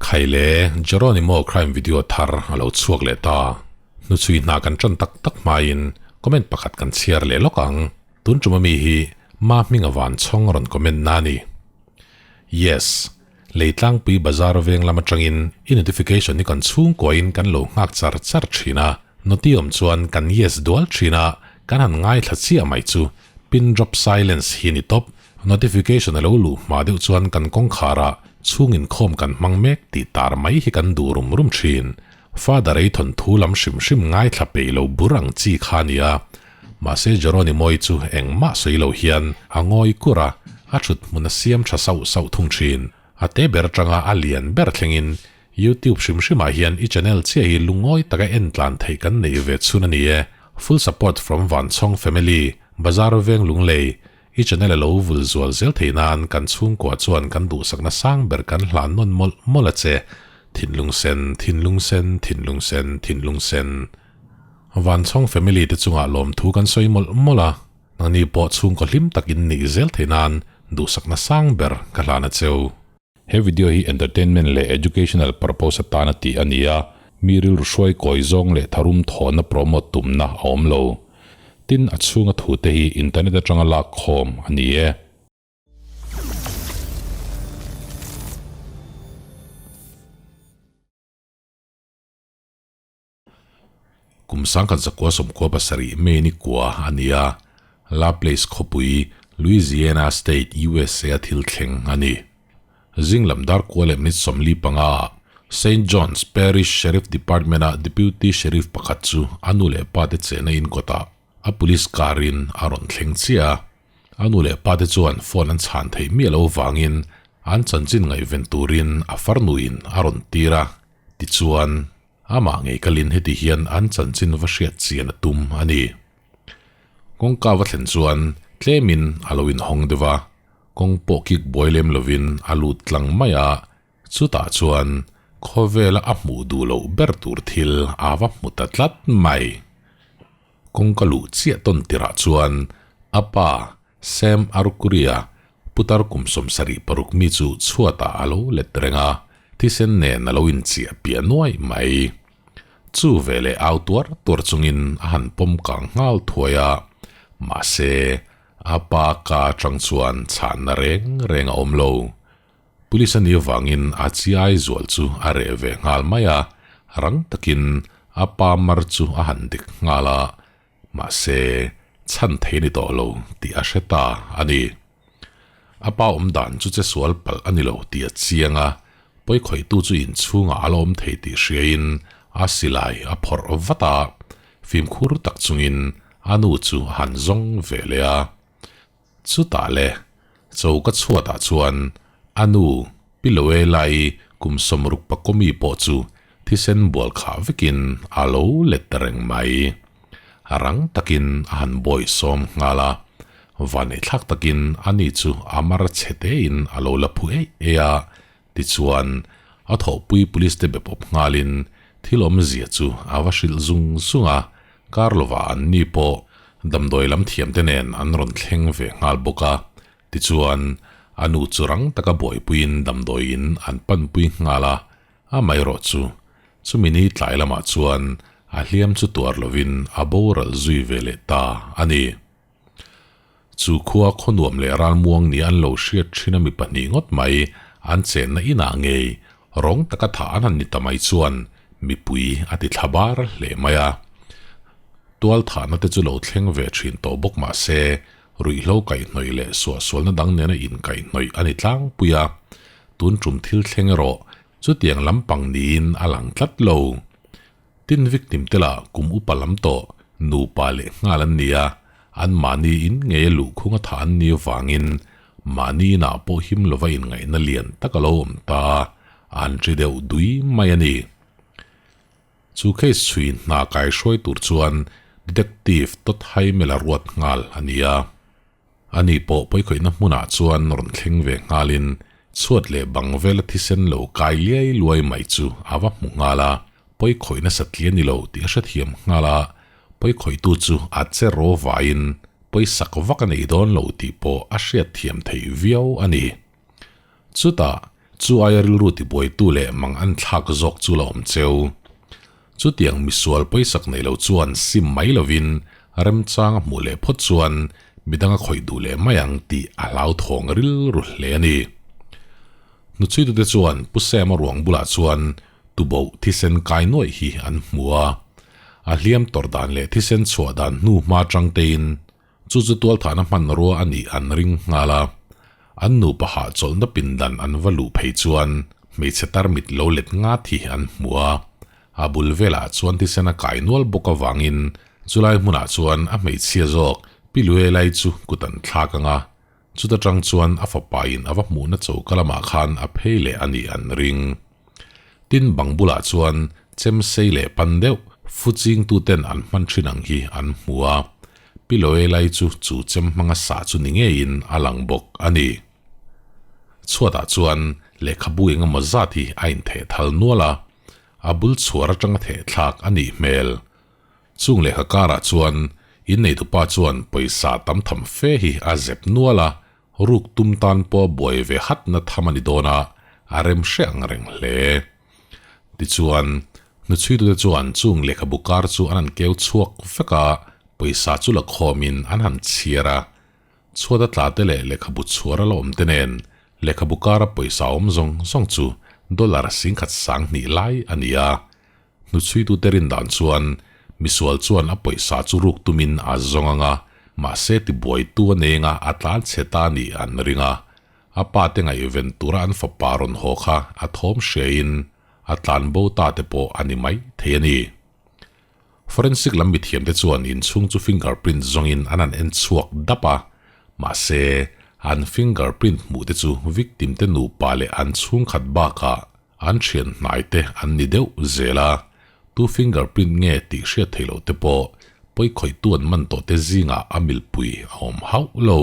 Khaile, Jeronimo crime video thar a lo chhuak leh ta. Hnuchhui hna kan tan tak tak hmain comment pakhat kan chhiar leh lawk ang. Tun tum ami hi Ma hminga van chhawng rawn comment na a ni. Yes. Leitlangpui bazar veng lam atangin i notification hi kan chhungkuain kan lo nghak char char thin a, noti awm chuan kan yes dual thin a, kan han ngaithla chiah mai chu pin drop silence hi ni tawp. Notification a lo luh hma deuh chuan kan kawngkhar ah chhung inkhawm kan hmang mek tih tar mai hi kan duh rum rum thin. Father ei thawnthu lam hrim hrim ngaithla peih lo bur ang chi kha a nia. Mahse Jeronimo-i chu engmah sawi lo hian a ngawi kur a, a thut hmun a siam tha sauh sauh thung thin. A te ber atanga a lian ber thlengin YouTube hrim hrimah hian i channel chiah hi lungawi taka en tlan theih kan neih ve chhun a ni e. Full support from Vanchhawng family, Bazar Veng Lunglei. I channel a lo vul zual zel thei nan kan chhungkua chuan kan duhsakna sang ber kan hlan nawn mawlh mawlh a che. Thinlung sen, thinlung sen, thinlung sen, thinlung sen. Vanchhawng family te chungah lawmthu kan sawi mawlh mawlh a, nangni pawh chhungkaw hlim tak in nih zel thei nan duhsakna sang ber ka hlan a cheu. He video hi entertainment leh educational purpose atana tih a ni a, mi rilru hruai kawi zawng leh tharum thawhna promote tumna a awm lo. Tin, a chhunga thute hi internet atanga lak khawm a ni e. Kum sangkhat zakua sawmkua pasarih May ni kua a ni a, La Place khawpui, Louisiana State, USA a thil thleng a ni. Zing lam dar kua leh minute 45 ah Saint John's Parish Sheriff Department-a Deputy Sheriff pakhat chu a nu leh pa te chehna in kawtah a police car in a rawn thleng chiah a. A nu leh pa te chuan phone an chhan theih miah lo vangin an chanchin ngaihven turin a farnuin a rawn tir a, tichuan, Amah ngei kalin heti hian an chanchin va hriat chian a tum a ni. Kawngka va thlen chuan tlemin a lo inhawng deuh a, kawng pawh kik buai lem lovin a lut tlang mai a, chutah chuan khawvela a hmuh duh loh ber tur thil a va hmu ta tlat mai. Kawngka luh chiah tawn tirah chuan a pa Sam Arkuria, putar kum 76 mi chu chhuatah a lo let reng a, thisen nen a lo inchiah piah nuai mai. Chu veleh au tuar tuar chungin a han pawm kang nghal thuai a, mahse, a pa ka atang chuan chhanna reng reng a awm lo. Police a nih avangin a chiai zual chu a reh ve nghal mai a, rang takin a pa mar chu a han dik nghal a, Mahse, chhan thei a ni tawh lo tih a hre ta a ni. A pa awm dan chu che sual palh a ni lo tih a chiang a, pawikhawihtu chu inchhungah a la awm thei tih hriain a silai a phawrh vat a, fimkhur tak chungin a nu chu a han zawng ve leh a. Chutah le, choka chhuatah chuan a nu Pi Loela-i kum 60 pakawmi pawh chu thisen bual khah vekin a lo let ta reng mai. Rang takin a han bawi sawm nghal a, vaneihthlak takin ani chu a mar chhe tein a lo la phu eih eih a, tichuan a thawhpui police te be pawp nghalin thil awmzia chu a va hrilh zung zung a, kar lovah anni pawh damdawi lam thiamte nen an rawn thleng ve nghal bawk a, Tichuan, a nu chu rang taka buaipuiin damdawiin an panpui nghal a, amaherawh chu, chumi ni tlai lamah chuan a hliam chu tuar lovin a boral zui ve leh ta a ni. Chu khua khawnuam leh ralmuang nia an lo hriat thin a mi pahnih ngawt mai an chenna inah ngei rawng taka thah an han ni ta mai chuan mipui a ti thla bar hle mai a. Tualthahna te chu lo thleng ve thin tawh bawk mah se, Ruihhlo kaihhnawih leh suahsualna dang nena inkaihhnawih a ni tlangpui a, tun tum thil thleng erawh chutiang lampang niin a lang tlat lo. Tin victim te lah kum upa lam tawh nupa leh nghal an ni a, an mahni in ngei a luhkhung a thah an ni avangin mahni inah pawh him lova inngaihna lian tak a lo awm ta, an ri deuh dui mai a ni. Chu case chhui hna kai hruai tur chuan Detective Todd Haimel a ruat nghal a ni a. Ani pawh pawikhawihna hmunah chuan rawn thleng ve nghalin chhuat leh bang vela thisen lo kai liai luai mai chu a va hmu nghal a, pawikhawihna satli a ni lo tih a hrethiam nghal a, pawikhawihtu chu a che raw vaiin pawisak vak a nei dawn lo tih pawh a hriatthiam theih viau a ni. Chutah. Chu aia rilru tibuaitu leh mang an thlak zawk chu la awm cheu. Chutiang misual pawisak nei lo chuan sim mai lovin remchang a hmuh leh phawt chuan midang a khawih duh leh mai ang tih a hlauthawng rilru hle a ni. Hnuchhuitute chuan Pu Sam-a ruang bulah chuan tuboh thisen kai nuaih hi an hmu a. A hliam tawrh dan leh thisen chhuah dan hnu hma atang tein Chu chu tualthahna hmanrua a nih an ring nghal a, an nupa hahchawlhna pindan an va luh phei chuan hmeichhe tarmit lo let ngat hi an hmu a, a bul velah chuan thisen a kai nual bawk avangin chulai hmunah chuan a hmeichhia zawk Pi Luelai chu kut an thlak ang a, chuta tang chuan a fapain a va hmuhna choka lamah khan a phei leh a nih an ring. Tin bang bulah chuan chem sei leh pan deuh fu chingtuten an hman thin ang hi an hmu a, Pi Loelai chu chu chem hmanga sah chu ni ngeiin a lang bawk a ni. Chhuatah chuan lehkhabu engemaw zat hi a intheh thal nual a, a bul chhuar atanga theh thlak a nih hmel. Chung lehkha karah chuan inneitupa chuan pawisa tam tham fe hi a zep nual a, Ruk tum tan pawh buai ve hatna tham a ni dawn a, a rem hre ang reng hle. Tichuan, hnuchhuitute chuan chung lehkhabu kar chu an han keu chhuak vek a, pawisa chu la khawmin an han chhiar a. Chhuat a tla te leh lehkhabu chhuar a la awm te nen, lehkhabu kara pawisa awm zawng zawng chu dollar singkhat sanghnih lai a ni a. Hnuchhuitute rin dan chuan misual chuan a pawisa chu ruk tumin a zawng ang a, mahse tibuaitu a neng a, a tlan chhe ta nih an ring a. A pa te ngaihven tura an fapa rawn haw kha a thawm hriain a tlan bo ta te pawh a ni mai thei a ni. Forensic lam mithiamte chuan inchhung chu fingerprint zawngin an han en chhuak dap a, mahse an fingerprint hmuh te chu victim te nupa leh an chhungkhat bakah An thian hnai te an ni deuh zel a, tu fingerprint nge tih hriat theih loh te pawh pawi khawihtu an man tawh te zingah a milpui a awm hauh lo.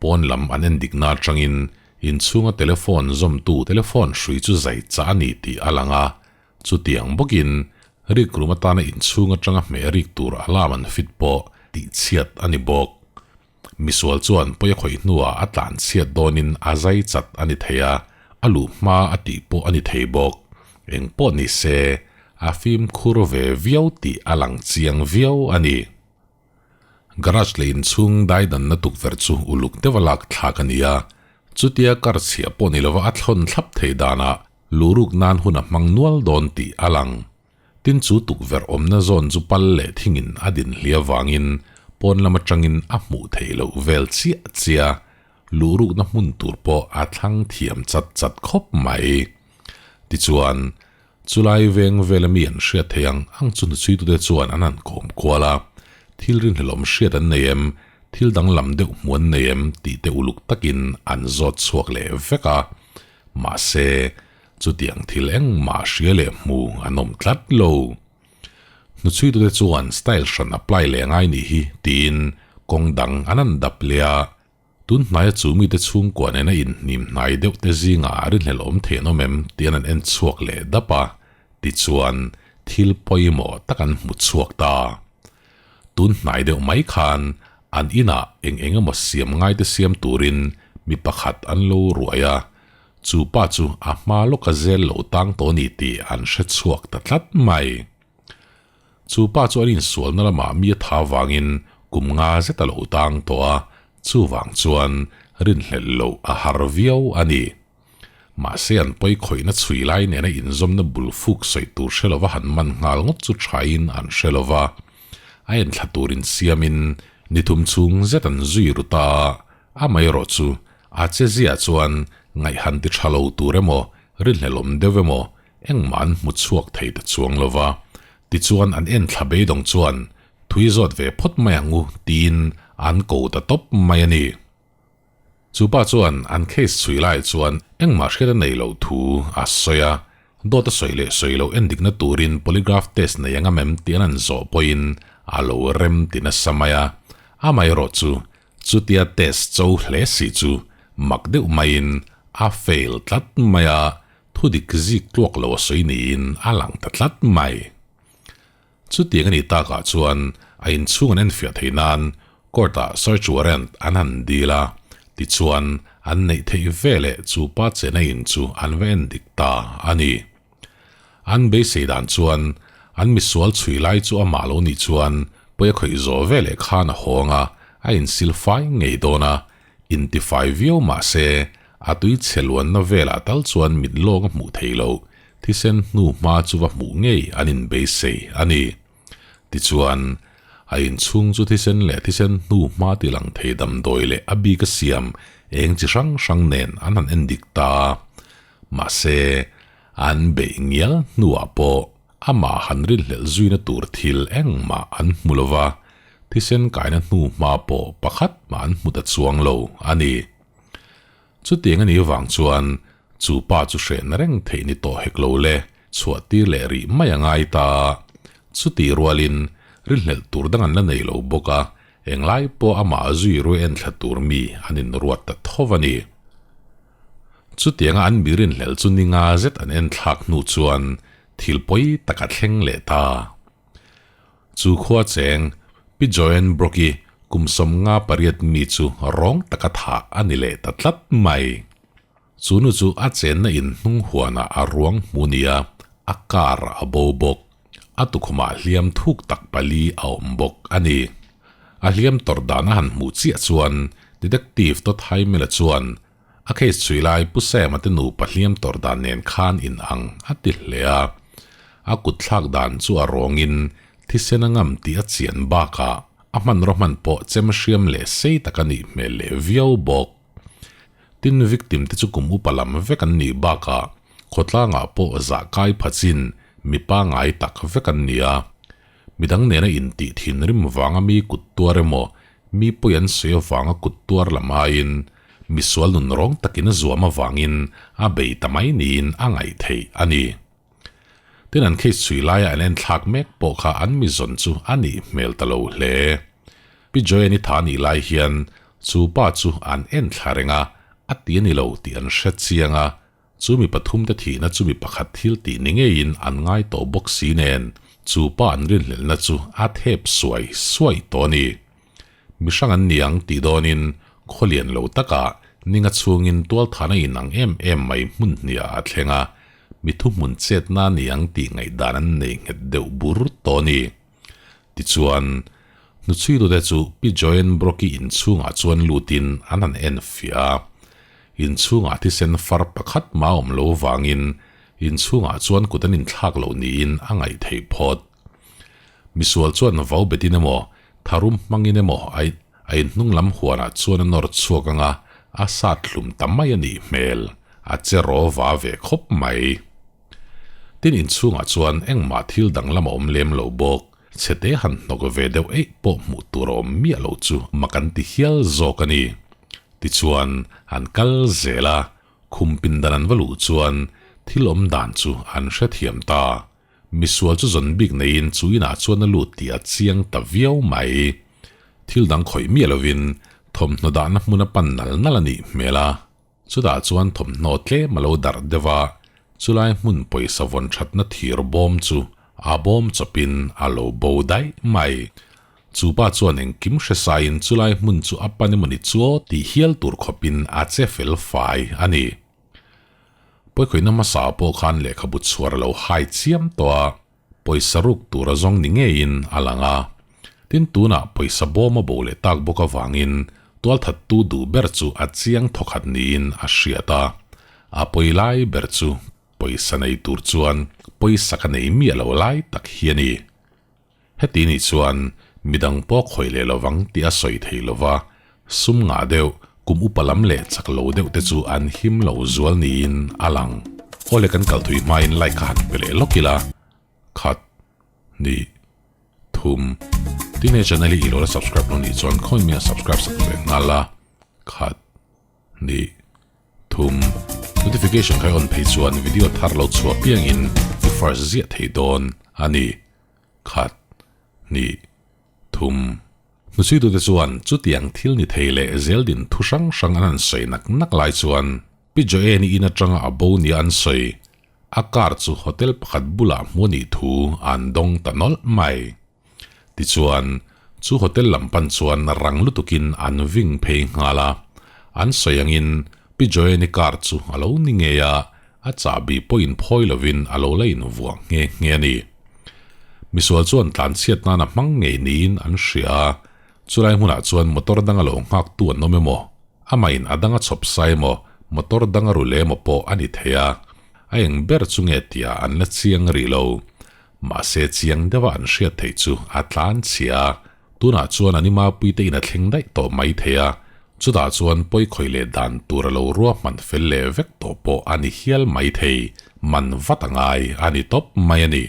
Pawn lam an en dikna atangin inchhunga telephone zawmtu telephone hrui chu zai chah a ni tih a lang a, chutiang bawkin rik rum atana inchhung atanga hmeh rik tur alarm an fit pawh tihchhiat a ni bawk. Misual chuan pawi a khawih hnuah a tlan chhiat dawnin a zai chat a ni thei a, a luh hma a tih pawh a ni thei bawk. Eng pawh ni se, a fimkhur ve viau tih a lang chiang viau a ni. Garage leh inchhung daidanna tukverh chu uluk deuha lak thlak a ni a, chutia car chhia pawh ni lova a thlawn thlap theih danah luhruk nan hun a hmang nual dawn tih a lang. Tin chu tukverh awmna zawn chu pal leh thingin a din hlia vangin pawn lam atangin a hmuh theih loh vel chiah chiah a, luhrukna hmun tur pawh a thlang thiam chat chat khawp mai. Tichuan, chulai veng vela mi an hriat theih ang ang chu hnuchhuitute chuan an han kawm kual a, thil rinhlelawm hriat an nei em, thil danglam deuh hmu an nei em tih te uluk takin an zawt chhuak leh vek a. Mahse, Chutiang thil engmah hria leh hmu an awm tlat lo. Hnuchhuitute chuan style hran apply leh ngai nih hi tiin kawng dang an han dap leh a, tun hnaia chu mite chhungkua nena inhnim hnai deuh te zingah a rinhlelh awm thei an awm em tih an han en chhuak leh dap a, tichuan thil pawimawh tak an hmu chhuak ta. Tun hnai deuh mai khan an inah eng eng emaw siam ngaite siam turin mi pakhat an lo ruai a, Chu pa chu a hma lawka zel lo tang tawh ni tih an hre chhuak ta tlat mai. Chu pa chu an insualna lamah mi a tha vangin kum nga zet a lo tang tawh a, chuvang chuan rinhlelh loh a har viau a ni. Mahse an pawi khawihna chhui lai nena inzawmna bul fuk sawi tur hre lova han man nghal ngawt chu thain an hre lova, a enthla tur insiamin ni thum chhung zet an zui ru ta a, Amaherawh chu, a che ziah chuan ngaihhan ti tha lo tur emaw, rinhlelawm deuh emaw, engmah an hmu chhuak thei ta chuang lo va. Tichuan an en thla beidawng chuan, Thui zawt ve phawt mai ang u, tiin an ko ta tawp mai a ni. Chu pa chuan an case chhui lai chuan engmah hriat a nei loh thu a sawi a, dawt a sawi leh sawi loh endikna turin polygraph test nei ang em tih an han zawh pawhin a lo rem ti nasa mai a. Amaherawh chu, Chutia test cho hle si chu mak deuh maiin a fail tlat mai a, thudik zik tluak lo a sawi niin a lang ta tlat mai. Chutiang a nih takah chuan a inchhung an enfiah theih nan court-ah search warrant an han dil a, tichuan an neih theih veleh chu pa chena in chu an va en dik ta a ni. An beisei dan chuan an misual chhui lai chu amah lo nih chuan pawi a khawih zawh veleh khan a hawng a, a insil fai ngei dawn a, intifai viau mah se a tui chhe luanna velah tal chuan mit lawng a hmuh thei lo, thisen hnu hma chu va hmuh ngei an inbeisei a ni. Tichuan, a inchhung chu thisen leh thisen hnu hma ti lang thei damdawi leh a bik a siam eng chi hrang hrang nen an han en dik ta a. Mahse, an beih ngial hnuah pawh amah han rinhlelh zuina tur thil engmah an hmu lo va, thisen kaina hnu hma pawh pakhat mah an hmu ta chuang lo a ni. Chutiang a nih vang chuan chu pa chu hrehna reng theih ni tawh hek lo le, chhuah tir leh rih mai a ngai ta. Chutih rualin rinhlelh tur dang an la nei lo bawk a, englai pawh amah zui ruai en thla tur mi an inruat ta tho a ni. Chutianga an mi rinhlelh chu ni nga zet an en thlak hnu chuan thil pawi tak a thleng leh ta. Chu khua cheng, Pi Joanne Brock-i kum 58 mi chu rawng taka thah a ni leh ta tlat mai. Chu nu chu a chenna in hnung huanah a ruang hmu nia, a car a bo bawk. A tukhumah hliam thuk tak pali a awm bawk a ni. A hliam tawrh dan a han hmuh chiah chuan Detective Todd Haimela chuan a case chhui lai Pu Sam-a te nupa hliam tawrh dan nen khan in ang a ti hle a. A kut thlak dan chu a rawngin thisen a ngam tih a chian bakah a hmanraw hman pawh chem hriam leh sei tak a nih hmel leh viau bawk. Tin, victim te chu kum upa lam vek an nih bakah khawtlangah pawh zah kai pha chin mi pangai tak vek an ni a. Midang nena intih thinrim vanga mi kut tuar emaw, mi pawi an sawi avanga kut tuar lam aiin misual nun rawng takin a zuam avangin a bei ta mai niin a ngaih theih a ni. Tin an case chhui laia an enthlak mek pawh kha an mi zawn chu a nih hmel ta lo hle. Pi Joanne-i tha nih lai hian chu pa chu an enthla reng a, a ti a ni lo tih an hre chiang a, chu mi pathum te thihna chu mi pakhat thil tih ni ngeiin an ngai tawh bawk si nen chu pa an rinhlelhna chu a thep suai suai tawh a ni. Mi hrang an ni ang tih dawnin khawlian lo takah ninga chhungin tualthana inang em em mai hmun hniah a thleng a, mi thuhmun chetna ni ang tih ngaihdan an nei nghet deuh bur tawh a ni. Tichuan, hnuchhuitute chu Pi Joanne Brock-i inchhungah chuan lutin an han en fiah a. Inchhungah thisen far pakhat mah a awm lo vangin inchhungah chuan kut an inthlak loh niin a ngaih theih phawt. Misual chuan vau betin emaw, tharum hmangin emaw a a inhnung lam huanah chuan a nawr chhuak ang a, a sat hlum ta mai a nih hmel. A che raw va ve khawp mai. Tin inchhungah chuan engmah thil danglam a awm lem lo bawk. Chhete han hnawk ve deuh eih pawh hmuh tur a awm miah lo chu mak an ti hial zawk a ni. Tichuan an kal zel a, khum pindan an va luh chuan thil awm dan chu an hrethiam ta. Misual chu zawn bik neiin chu inah chuan a lut tih a chiang ta viau mai. Thil dang khawih miah lovin thawmhnaw dahna hmun a pan nal nal a nih hmel a. Chutah chuan thawmhnaw tlem a lo darh deuh a, chulai hmun pawisa vawn thatna thir bawm chu a bawm chawpin a lo bo daih mai. Chu pa chuan engkim hre saiin chulai hmun chu a pan emawni chuaw tih hial tur khawpin a che fel fai a ni. Pawikhawihna hmasa pawh khan lehkhabu chhuar a lo hai chiam tawh a, pawisa ruk tur a zawng ni ngeiin a lang a. Tin tunah pawisa bawm a bo leh tak bawk avangin tualthattu duh ber chu a chiang thawkhat niin a hriat a. A pawi lai ber chu pawisa nei tur chuan pawisa ka nei miah lo lai tak hi a ni. Heti nih chuan midang pawh khawih leh lovang tih a sawi thei lova, sum ngah deuh, kum upa lam leh chak lo deuh te chu an him lo zual niin a lang. Awle kan kal thui hmain like kha han pe leh lawk ila, khat, hnih, thum, tin he channel hi i lo la subscribe lo nih chuan khawi mai a subscribe sak ve nghal la, khat, hnih, thum, notification kha i on phei chuan video thar lo chhuah piangin i first ziah thei dawn a ni. Khat, hnih, thum. Hnuchhuitute chuan chutiang thil ni thei leh zeldin thu hrang hrang an han sawi nak nak lai chuan Pi Joanne-i in atanga a bo nia an sawi, a car chu hotel pakhat bulah hmu a nih thu an dawng ta nawlh mai. Tichuan, chu hotel lam pan chuan rang lutukin an ving phei nghal a. An sawi angin Pi Joanne-i car chu a lo ni ngei a, a chahbi pawh inphawi lovin a lo la invuah nghe nghe a ni. Misual chuan tlanchhiat nan a hmang ngei niin an hria a, chulai hmunah chuan motor dang a lo nghaktu an awm emaw, amahin a dang a chhawp sa emaw, motor dang a ru leh emaw pawh a ni thei a, a eng ber chu nge tihah an la chiang rih lo. Mahse chiang deuha an hriat theih chu a tlanchhia a, tunah chuan an imapuite in a thleng daih tawh mai thei a, chutah chuan pawi khawih leh dan tur a lo ruahman fel leh vek tawh pawh a ni hial mai thei, man vat a ngai a ni tawp mai a ni.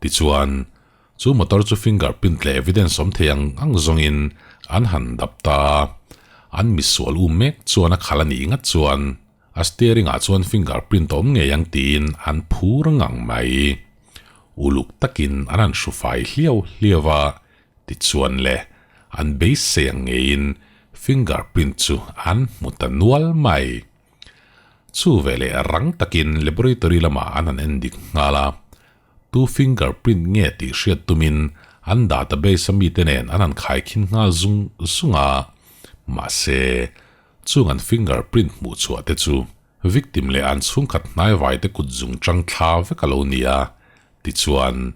Tichuan, chu motor chu finger print leh evidence awm thei ang ang zawngin an han dap ta a, an misual um mek chuan a khalh a nih ngat chuan, A steering ah chuan finger print a awm ngei ang tiin an phur ngang mai. Uluk takin an han hru fai hliau hliau a, tichuan le, an beisei ang ngeiin finger print chu an hmu ta nual mai. Chu veleh rang takin laboratory lamah an han en dik nghal a, tu finger print nge tih hriat tumin an database a mite nen an han khaikhin nghal zung zung a, mahse, Chung an finger print hmuh chhuah te chu victim leh an chhungkhat hnaivai te kut zung chang thla vek a lo ni a, tichuan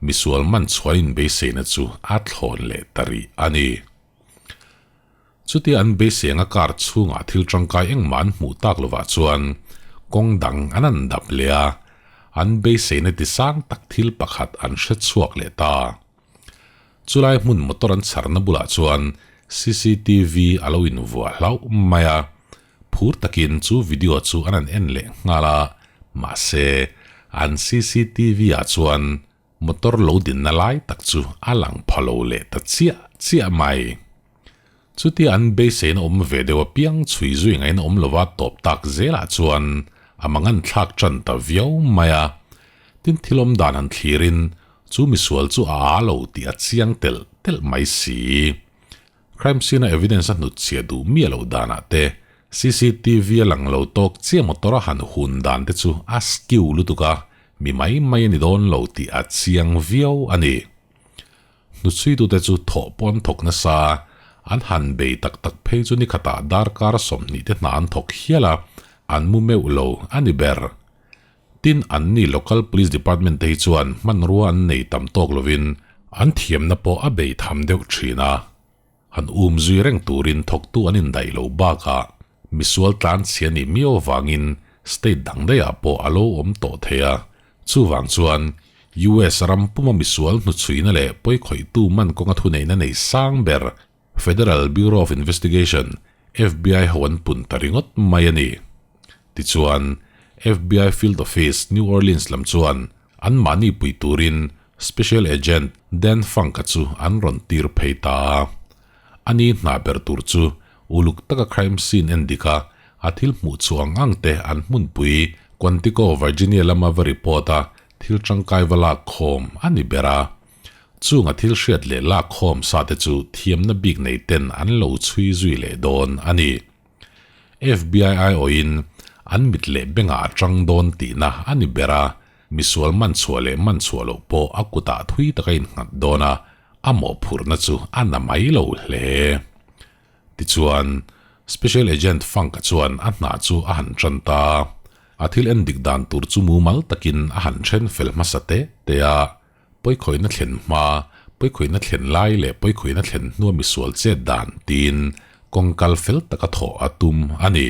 misual man chhuah in beiseina chu a thlawn leh ta rih a ni. Chutia an beisei anga car chhungah thil tangkai engmah an hmuh tak lovah chuan kawng dang an an dap leh a, an beiseina tisang tak thil pakhat an hre chhuak leh ta. Chulai hmun motor an chharna bulah chuan cctv a lo invuah hlauh mai a, phur takin chu video chu an han en leh nghal a, mahse an cctv ah chuan motor lo dinna lai tak chu a lang pha lo leh ta chiah chiah mai. Chutia an beiseina awm ve deuh apiang chhui zui ngaihna awm lova tawp tak zelah chuan a mangan thlak tan ta viau mai a, tin thil awm dan han thlirin Chu misual chu a aa lo tih a chiang telh telh mai si. Crime scene a evidence a hnutchhiah duh miah loh danah te, cctv a lang lo tawk chiah motor a han hun dan te chu a skew lutuk a, mi mai mai a ni dawn lo tih a chiang viau a ni. Hnutchhuitute chu thawh pawh an thawk nasa, an han bei tak tak phei chu nikhatah darkar 20 te hna an thawk hial a, an mu meuh lo a ni ber. Tin, anni Local Police Department te hi chuan hmanrua an nei tam tawk lovin an thiamna pawh a bei tham deuh thin a. Han um zui reng turin thawktu an indaih loh bakah misual tlanchhia nih miau avangin state dang daihah pawh a lo awm tawh thei a. Chuvang chuan US ram puma misual hnuchhuina leh pawikhawihtu man kawnga thuneihna nei sang ber Federal Bureau of Investigation, FBI, ho an pun ta ringawt mai a ni. Tichuan, FBI Field Office, New Orleans lam chuan anmahni pui turin Special Agent Dan Funk-a chu an rawn tir phei ta a. Ani hna ber tur chu uluk taka crime scene en dik a, a thil hmuh chhuah ang ang te an hmunpui Quantico, Virginia lama va report a, thil tangkai va lak khawm a ni ber a. Chunga thil hriat leh lak khawm sa te chu thiamna bik nei ten an lo chhui zui leh dawn a ni. FBI aiawhin an mit leh bengah a tang dawn tihna a ni ber a, misual man chhuah leh man chhuah loh pawh a kutah thui taka innghat dawn a, a mawhphurhna chu a na mai lo hle. Tichuan, Special Agent Funk-a chuan a hna chu a han tan ta. A thil en dik dan tur chu mumal takin a han then fel hmasa te te a. Pawikhawihna thlen hma, pawikhawihna thlen lai leh pawikhawihna thlen hnua misual chet dan tiin kawng kal fel taka thawh a tum a ni.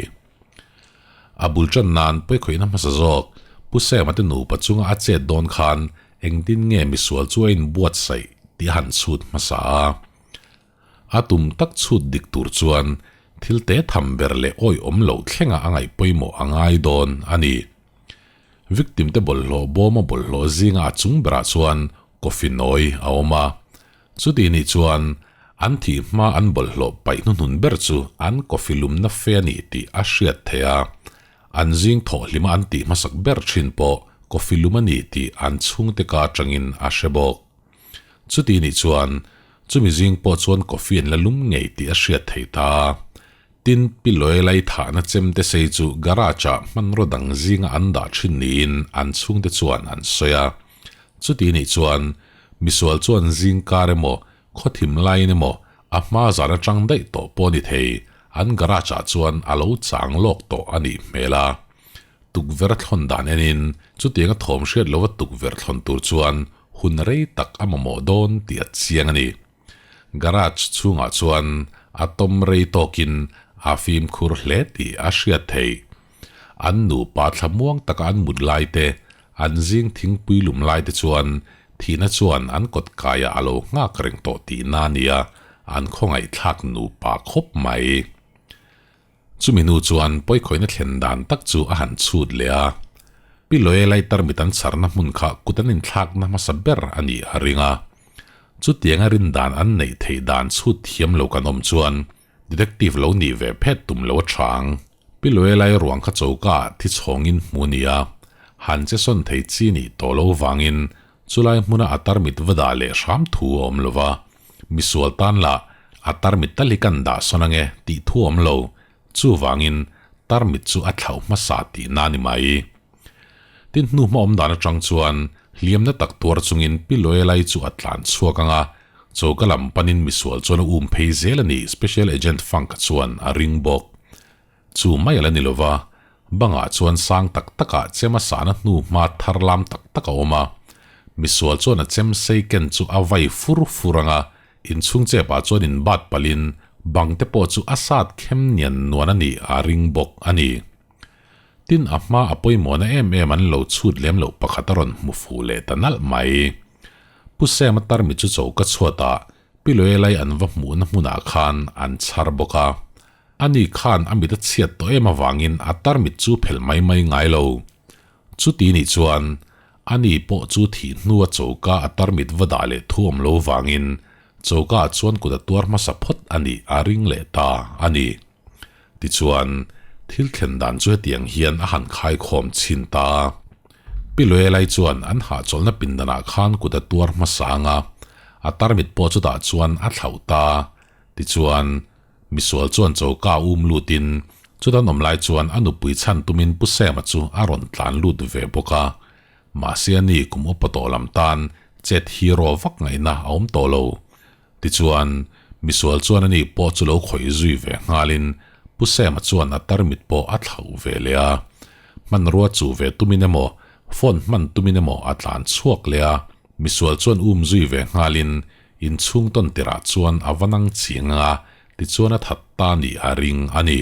A bul tan nan pawikhawihna hmasa zawk Pu Sam-a te nupa chunga a chet dawn khan engtin nge misual chu a inbuatsaih tih a han chhut hmasa a. A tum tak chhut dik tur chuan thil te tham ber leh awihawm loh thlenga a ngaih pawimawh a ngai dawn a ni. Victim te bawlhhlawh bawma bawlhhlawh zinga a chung berah chuan coffee nawi a awm a. Chuti nih chuan an thih hma an bawlhhlawh paih hnuhnun ber chu an coffee lumna fe a ni tih a hriat theih a. An zing thawh hlima an tih hmasak ber thin pawh coffee lum a ni tih an chhungte ka atangin a hre bawk. Chuti nih chuan chumi zing pawh chuan coffee an la lum ngei tih a hriat theih ta. Tin, Pi Loelai thahna chemte sei chu garage-ah hmanraw dang zinga an dah thin niin an chhungte chuan an sawi a. Chuti nih chuan misual chuan zing kar emaw, khawthim laiin emaw, a hma zan atang daih tawh pawh a ni thei. an garage ah chuan a lo chang lawk tawh a nih hmel a. Tukverh a thlawn dan enin chutianga thawm hriat lova tukverh thlawn tur chuan hun rei tak a mamawh dawn tih a chiang a ni. Garage chhungah chuan a tawm rei tawkin a fimkhur hle tih a hriat theih. An nupa thlamuang taka an mut lai te, an zing thingpui lum lai te chuan thihna chuan an kawt kaiah a lo nghak reng tawh tihna a nia, an khawngaihthlak nupa khawp mai. Chumi hnu chuan pawikhawihna thlen dan tak chu a han chhut leh a. Pi Loe Laitar mit an chharna hmun kha kut an inthlakna hmasa ber a nih a ring a. Chutianga rin dan an neih theih dan chhut thiam lo kan awm chuan Detective lo nih ve phet tum lo a chang. Pi Loe Lai ruang kha choka ah thi chhawngin hmu a ni a. Han che sawn thei chi nih tawh lo vangin chulai hmuna a tarmit va dah leh hram thu a awm lo va. Misual tan lah a tarmit tal hi kan dah sawn ange tih thu awm lo, chuvangin tarmit chu a thlauh hmasa tihna a ni mai. Tin hnu hma awm dan atang chuan hliamna tak tuar chungin Pi Loelai chu a tlan chhuak ang a, choka lam panin misual chuan a um phei zel a ni Special Agent Funk-a chuan a ring bawk. Chu mai a la ni lova, bangah chuan sang tak takah chem a sahna hnu hma thar lam tak tak a awm a. Misual chuan a chem sei ken chu a vai fur fur ang a, inchhung chepah chuan inbat palhin bang te pawh chu a sat khem nian nuan a nih a ring bawk a ni. Tin, a hma a pawimawhna em em an lo chhut lem loh pakhat a rawn hmu fuh leh ta nalh mai. Pu Sam-a tarmit chu choka chhuatah Piloelai an va hmuhna hmunah khan an chhar bawk a. Ani khan a mit a chhiat tawh em avangin a tarmit chu phelh mai mai ngai lo. Chuti nih chuan ani pawh chu thih hnua choka a tarmit va dah leh thu awm lo vangin choka ah chuan kut a tuar hmasa phawt a nih a ring leh ta a ni. Tichuan, thil thlen dan chu hetiang hian a han khaikhawm chhin ta. Pi Loelai chuan an hahchawlhna pindanah khan kut a tuar hmasa ang a, a tarmit pawh chutah chuan a thlauh ta. Tichuan, Misual chuan choka um lutin chutan awm lai chuan a nupui chhan tumin Pu Sema chu a rawn tlan lut ve bawk a. Mahse a ni kum upa tawh lam tan chet hero vak ngaihna a awm tawh lo. Tichuan, misual chuan a ni pawh chu lo khawih zui ve nghalin Pu Sema chuan a tarmit pawh a thlauh ve leh a. Hmanrua chu ve tumin emaw, phone hman tumin emaw a tlan chhuak leh a. Misual chuan um zui ve nghalin Inchhung tawn tirah chuan a va nang ching ang a, tichuan a that ta nih a ring a ni.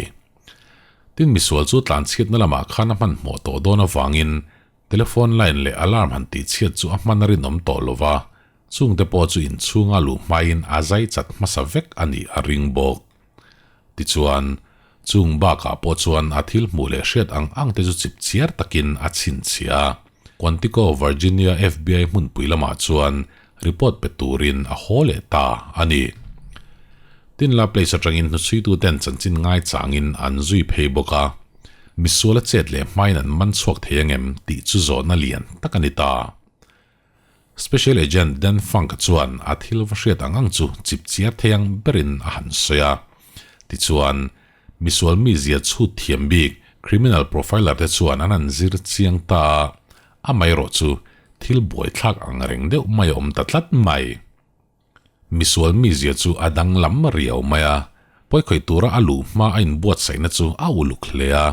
Tin misual chu tlanchhiatna lamah khan a hmanhmawh tawh dawn avangin telephone line leh alarm han tihchhiat chu a hman a rinawm tawh lo va, chungte pawh chu inchhunga luh hmain a zai chat hmasa vek a nih a ring bawk. Tichuan, chung bakah pawh chuan a thil hmuh leh hriat ang ang te chu chip chiar takin a chhinchhiah a. Quantico, Virginia FBI hmunpui lamah chuan report pe turin a haw leh ta a ni. Tin La Place atangin hnuchhuituten chanchin ngaichangin an zui phei bawk a. Misual a chet leh hmain an man chhuak thei angem tih chu zawhna lian tak a ni ta. Special Agent Dan Funk chuan a thil va hriat ang ang chu chip chiar thei ang berin a han sawi a. Tichuan, misual mizia chhut thiam bik criminal profiler te chuan an han zir chiang ta a, amaherawh chu thil buaithlak ang reng deuh mai a awm ta tlat mai. Misual mizia chu a danglam riau mai a, pawikhawih tura a luh hma a inbuatsaihna chu a uluk hle a,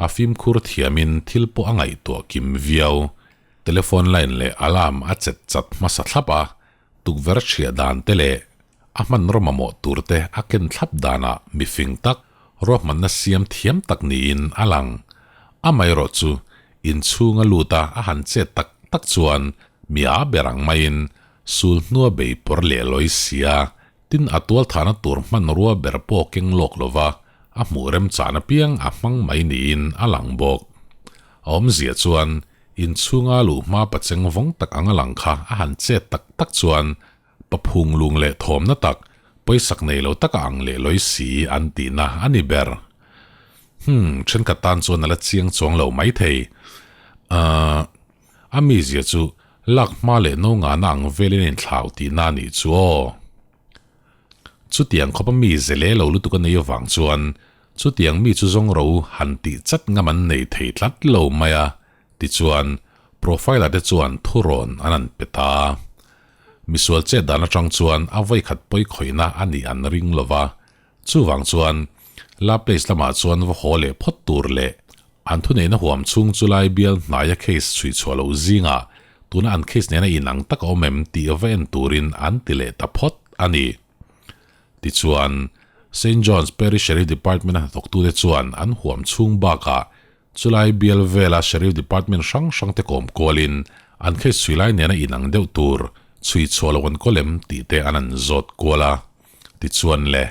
a fimkhur thiamin thil pawh a ngaihtuah kim viau. Telephone line leh alarm a chet chat hmasa thlap a, tukverh chhiah dan te leh a hmanraw mamawh tur te a ken thlap danah mifing tak, ruahmanna siam thiam tak niin a lang. Amaherawh chu inchhunga lut a a han chet tak tak chuan mi a ber ang maiin Sul hnua bei pawr leh lawi sia, tin a tual thahna tur hmanrua ber pawh keng lawk lova a hmuh remchan apiang a hmang mai niin a lang bawk. A awmzia chuan inchhunga luh hma pacheng vawng tak anga lang kha a han chet tak tak chuan paphung lung leh thawmna tak, pawisak nei lo taka ang leh lawi si an tihna a ni ber. Hmm, thenkhat tan chuan a la chiang chuang lo maithei. Ahh. A mizia chu lak hma leh no ngana ang velin a inthlau tihna a nih chu aw. Chutiang khawpa mi ze le lo lutuk a nei avang chuan chutiang mi chu zawng ro han tih chat ngam an nei thei tlat lo mai a, tichuan profiler te chuan thurawn an han pe ta. Misual chet dan atang chuan a vawikhat pawikhawihna a nih an ring lo va, chuvang chuan. La Place lamah chuan va haw leh phawt tur leh an thuneihna huam chhung chu lai bial hnaia case chhui chhuah loh zingah tuna an case nena inang tak a awm em tih va en turin an ti leh ta phawt a ni. Tichuan, Saint John's Parish Sheriff Department-a hnathawktute chuan an huam chhung bakah chulai bial vela Sheriff Department hrang hrangte kawm kualin an case chhui lai nena inang deuh tur chhui chhuah loh an kawl em tih te an an zawt kual a. Tichuan le,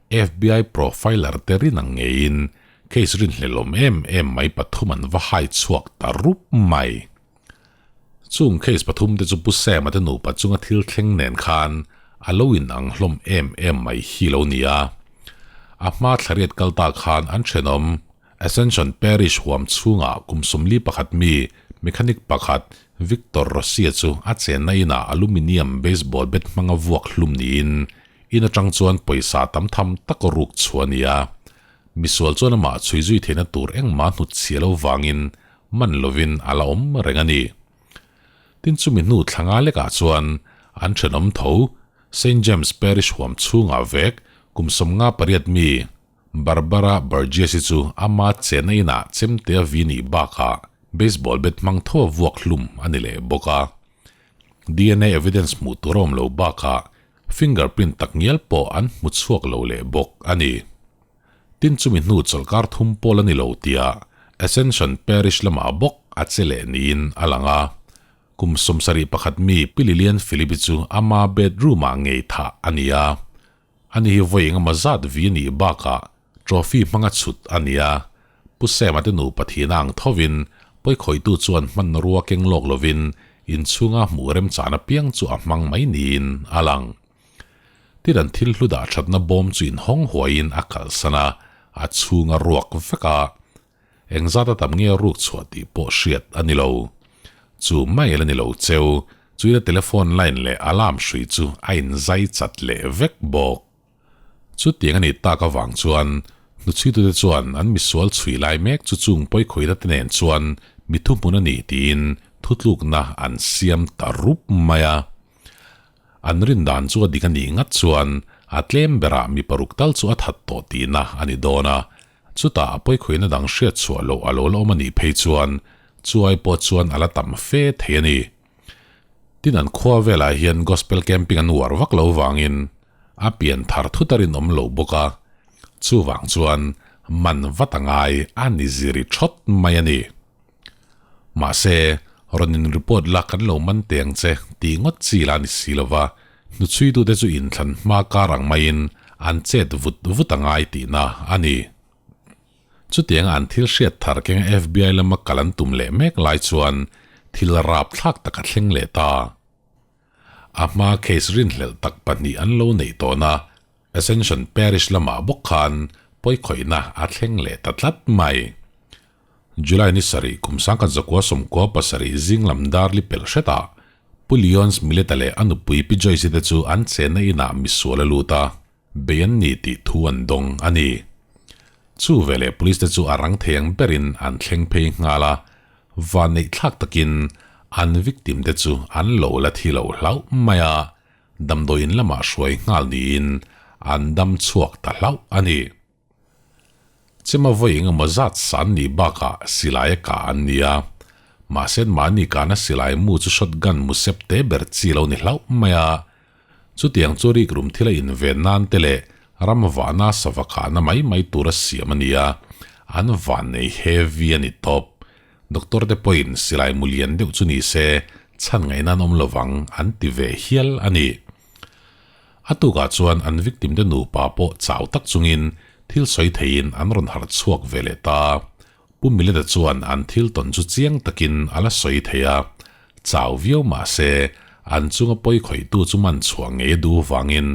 FBI profiler te rin ang ngeiin case rinhlelawm em em mai pathum an va hai chhuak ta rup mai. Chung case pathum te chu Pu Sam-a te nupa chunga thil thleng nen khan a lo in ang hlawm em em mai hi lo ni a. A hma thlariat kal ta khan an thenawm Ascension Parish huam chhungah kum 41 mi mechanic pakhat Victor Rossi-a chu a chenna inah aluminium baseball bat hmanga vuak hlum niin in atang chuan pawisa tam tham tak ruk chhuah a ni a. Misual chuan amah chhui zui theihna tur engmah hnut chhia lo vangin man lovin a la awm reng a ni. Tin chumi hnu thla nga lekah chuan an thenawm tho Saint James Parish huam chhungah vek kum 58 mi Barbara Burgess-i chu ama chenna inah chemtea vi nih bakah baseball bat hmang tho a vuak hlum a ni leh bawk a. DNA evidence hmuh tur a awm lo bakah fingerprint tak ngial pawh an hmu chhuak lo leh bawk a ni. Tin chumi hnu chawlhkar thum pawl a ni lo tia Ascension Parish lamah bawk a che leh niin a lang a. Kum 71 mi Pi Lilian Philip-i chu ama bedroom-ah ngei thah a ni a. Ani hi vawi engemaw zat vi a nih bakah trophy hmanga chhut a ni a, Pu Sam-a te nupa thihna ang thovin pawikhawitu chuan hmanrua keng lawk lovin inchhunga hmuh remchan apiang chu a hmang mai niin a lang. Tin an thil hlu dah thatna bawm chu inhawng huaiin a kalsan a, a chhunga ruak vek a. Engzat a tam nge ruk chhuah tih pawh hriat a ni lo. Chu mail a ni lo cheu, chuina telephone line leh alarm hrui chu a inzai chat leh vek bawk. Chutiang a nih tak avang chuan hnuchhuitute chuan an misual chhui lai mek chu chung pawikhawihna te nen chuan mi thuhmun a ni tiin thutlukna an siam ta rup mai a. An rin dan chu a dik a nih ngat chuan a tlem berah mi paruk tal chu a that tawh tihna a ni dawn a, Chutah a pawikhuina dang hriat chhuah loh a lo la awm a nih phei chuan chuai pawh chuan a la tam fe thei a ni. Tin an khua velah hian gospel camping an uar vak lo vangin a pian thar thut a rinawm lo bawk a, chuvang chuan man vat a ngai a ni ziri thawt mai a ni. Mahse, rawn in report la kan lo man teh ang che tih ngawt chi la ni si lova, hnuchhuitute chu inthlan hma kar ang maiin an chet vut vut a ngai tihna a ni. Chutianga an thil hriat thar kenga FBI lama kal an tum leh mek lai chuan thil rapthlak tak a thleng leh ta. A hma case rinhlelh tak pahnih an lo neih tawhna Ascension Parish lamah bawk khan pawikhawihna a thleng leh ta tlat mai. July ni sarih kum 1997 zing lam dar li pelh hretah Pu Leonce Mileta leh a nupui Pi Joyce-i te chu an chenna inah misual a lut a, bei an ni tih thu an dawng a ni. Chu veleh police te chu a rang thei ang berin an thleng phei nghal a, vanneih thlak takin an victim te chu an lo la thi lo hlauh mai a, damdawiin lamah hruai nghal niin an dam chhuak ta hlauh a ni. Chema vawi engemaw zat san nih bakah silai a kah an ni a, mahse mahni kahna silai mu chu shotgun mu sep te ber chi lo ni hlauh mai a. Chutiang chu rikrum thil a inven nan te leh ram vahna sava kahna mai mai tura siam a ni a, an vannei heavy a ni tawp. Doctor te pawhin silai mu lian deuh chu ni se chhan ngaihna an awm lovang an ti ve hial a ni. A tukah chuan an victim te nupa pawh chau tak chungin thil sawi theiin an rawn harh chhuak ve leh ta. Pu Mileta chuan an thil tawn chu chiang takin a la sawi thei a, chau viau mah se an chunga pawi khawihtu chu man chhuah ngei a duh vangin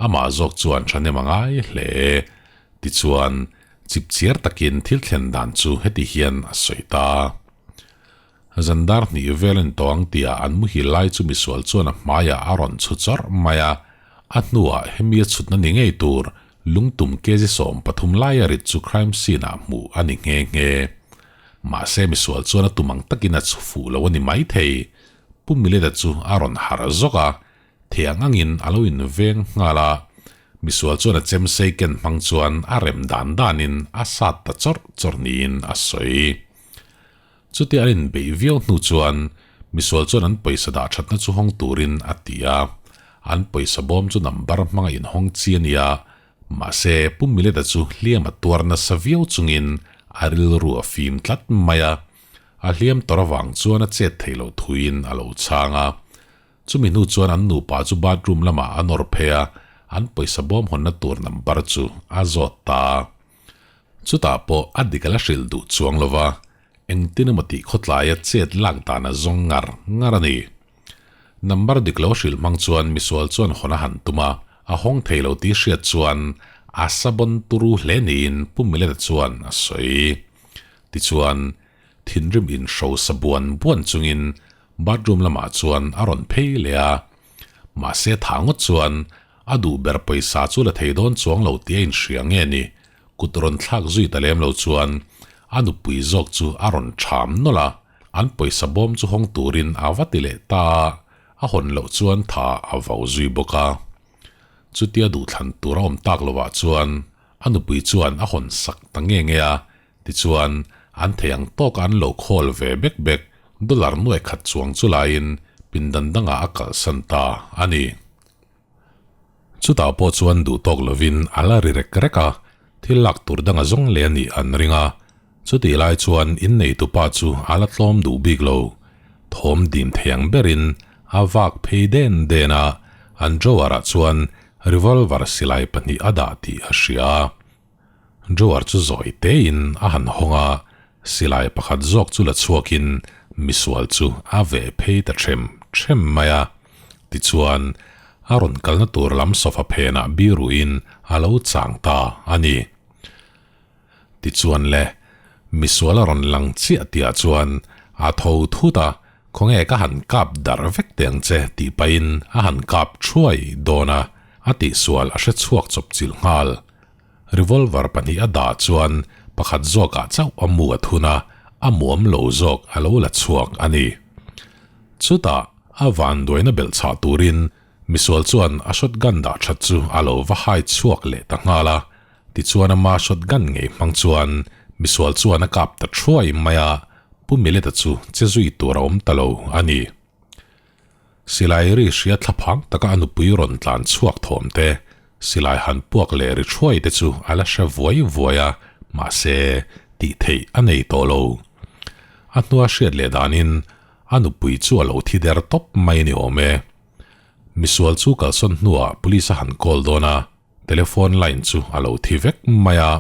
amah zawk chuan thahnem a ngai hle. Tichuan, chipchiar takin thil thlen dan chu heti hian a sawi ta. Zandar hnih vel an tawng tihah an muhil lai chu misual chuan a hmaiah a rawn chhu chawrh mai a, a hnuah hemi a chhutna ni ngei tur lungtum kg 13 laia rit chu crime scene ah hmuh a ni nghe nghe. Mahse misual chuan a tum ang takin a chhu fuh lo a ni maithei. Pu Mileta chu a rawn harh zawk a, thei ang angin a lo inveng nghal a. Misual chuan a chemsei ken hmang chuan a rem dan danin a sat ta chawrh chawrh niin a sawi. Chutia an inbeih viau hnu chuan misual chuan an pawisa dah thatna chu hawng turin a ti a, an pawisa bawm chu number hmanga inhawng chi a nia, mahse Pu Mileta chu hliam a tuar nasa viau chungin a rilru a fim tlat mai a, a hliam tawrh avang chuan a chet theih loh thuin a lo chhang a. Chumi hnu chuan an nupa chu bathroom lamah an awrh phei a, an pawisa bawm hawnna tur number chu a zawt ta. Chutah pawh a dik a la hrilh duh chuang lo va, engtin emaw tih khawtlaia chet lak dan a zawng ngar ngar a ni. Number dik lo hrilh hmang chuan misual chuan hawn a han tum a, a hawng thei lo tih hriat chuan a sabon turu hle niin Pu Mileta chuan a sawi. Tichuan, thinrim inhro sa buan buan chungin bathroom lamah chuan a rawn phei leh a, mahse tha ngawt chuan a duh ber pawisa chu la thei dawn chuang lo tih a inhria nge ni, kut rawn thlak zui ta lem lo chuan a nupui zawk chu a rawn ṭham nawlh a, an pawisa bawm chu hawng turin a va ti leh ta a, a hawn loh chuan tha a vau zui bawk a. Chutia duhthlan tur a awm tak lovah chuan a nupui chuan a hawn sak ta nge nge a, Tichuan, an thei ang tawka an lo khawl ve bek bek dollar nuai khat chuang chu laiin pindan dangah a kalhsan ta a ni. Chutah pawh chuan duh tawk lovin a la ri rek rek a, thil lak tur danga zawng leh a nih an ring a. Chutih lai chuan inneitupa chu a la tlawm duh bik lo. Thawm dim thei ang berin a vak phei den den a, an drawer-ah chuan revolver silai pahnih a dah tih a hria. Drawer chu zawi tein a han hawng a, silai pakhat zawk chu la chhuakin misual chu a veh phei ta ṭhem ṭhem mai a. Tichuan, a rawn kalna tur lam sofa phenah biruin a lo chang ta a ni. Tichuan le, misual a rawn lang chiah tihah chuan a tho thut a, Khawnge ka han kap darh vek teh ang che tih pahin a han kap thuai dawn a, a tihsual a hre chhuak chawp chilh nghal. Revolver pahnih a dah chuan pakhat zawkah chauh a mu a thun a, a muam lo zawk a lo la chhuak a ni. Chutah a vanduaina belh chhah turin misual chuan a shotgun dah that chu a lo va hai chhuak leh ta nghal a, Tichuan ama shotgun ngei hmang chuan misual chuan a kap ta thuai mai a, Pu Mileta chu che zui tur a awm ta lo a ni. Silai ri hria thlaphang taka a nupui rawn tlan chhuak thawm te, silai han puak leh ri thuai te chu a la hre vuai vuai a, mahse tih theih a nei tawh lo. A hnua hriat leh danin a nupui chu a lo thi der tawp mai ni awm e. Misual chu kalsawn hnuah police a han call dawn a, Telephone line chu a lo thi vek mai a,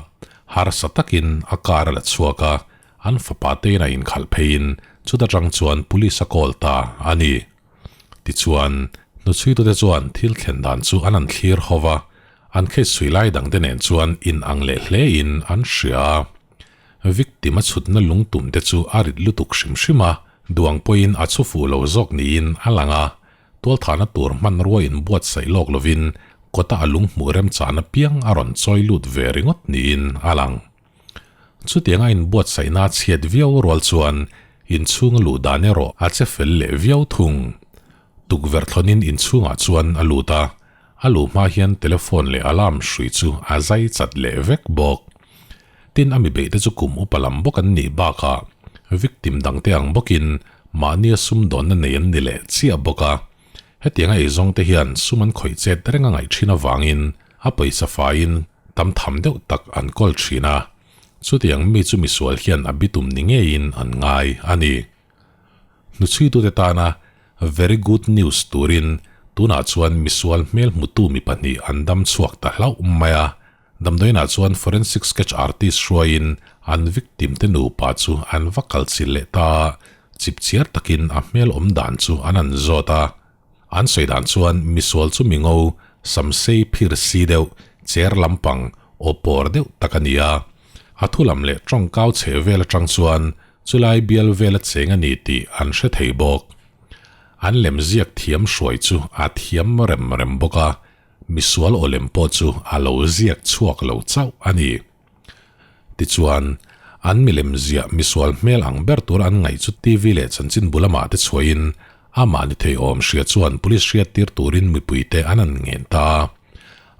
harsa takin a car a la chhuak a, an fapa tein a inkhalh pheiin chuta tang chuan police a call ta a ni. Tichuan, hnuchhuitute chuan thil thlen dan chu an an thlir ho va, an case chhui lai dangte nen chuan in ang leh hlein an hria a. Victim a chhutna lungtum te chu a rit lutuk hrim hrim a, duang pawhin a chhu fuh lo zawk niin a lang a, Tualthahna tur hmanrua inbuatsaih lawk lovin kawta a lung hmuh remchan apiang a rawn chawi lut ve ringawt niin a lang. Chutiang a inbuatsaihna a chhiat viau rual chuan inchhung a luh dan erawh a che fel leh viau thung. Tukverh thlawnin inchhungah chuan a lut a, a luh hma hian telephone leh alarm hrui chu a zai chat leh vek bawk. Tin, a mi beihte chu kum upa lam bawk an nih bakah victim dangte ang bawkin mahnia sumdawnna nei an ni leh chiah bawk a. Hetianga eizawngte hian sum an khawih chet reng a ngaih thin avangin a pawisa faiin tam tham deuh tak an kawl thin a. Chutiang mi chu misual hian a bitum ni ngeiin an ngai a ni. Hnuchhuitute tana very good news turin tunah chuan misual hmel hmutu mi pahnih an dam chhuak ta hlauh mai a. Damdawiinah chuan forensic sketch artist hruaiin an victim te nupa chu an va kal chil leh ta a, chipchiar takin a hmel awm dan chu an an zawt a. An sawi dan chuan misual chu mi ngo, samsei phir si deuh, cher lampang, aw pawr deuh tak a ni a. A thu lam leh tawngkau chhe vel atang chuan chulai bial vel a cheng a ni tih an hre thei bawk. An lemziak thiam hruai chu a thiam rem rem bawk a, Misual awlem pawh chu a lo ziak chhuak lo chauh a ni. Tichuan, an milem ziah misual hmel ang ber tur an ngaih chu TV leh chanchin bu lamah te chhuahin amah ni thei awm hria chuan police hriattir turin mipuite an an ngen ta a.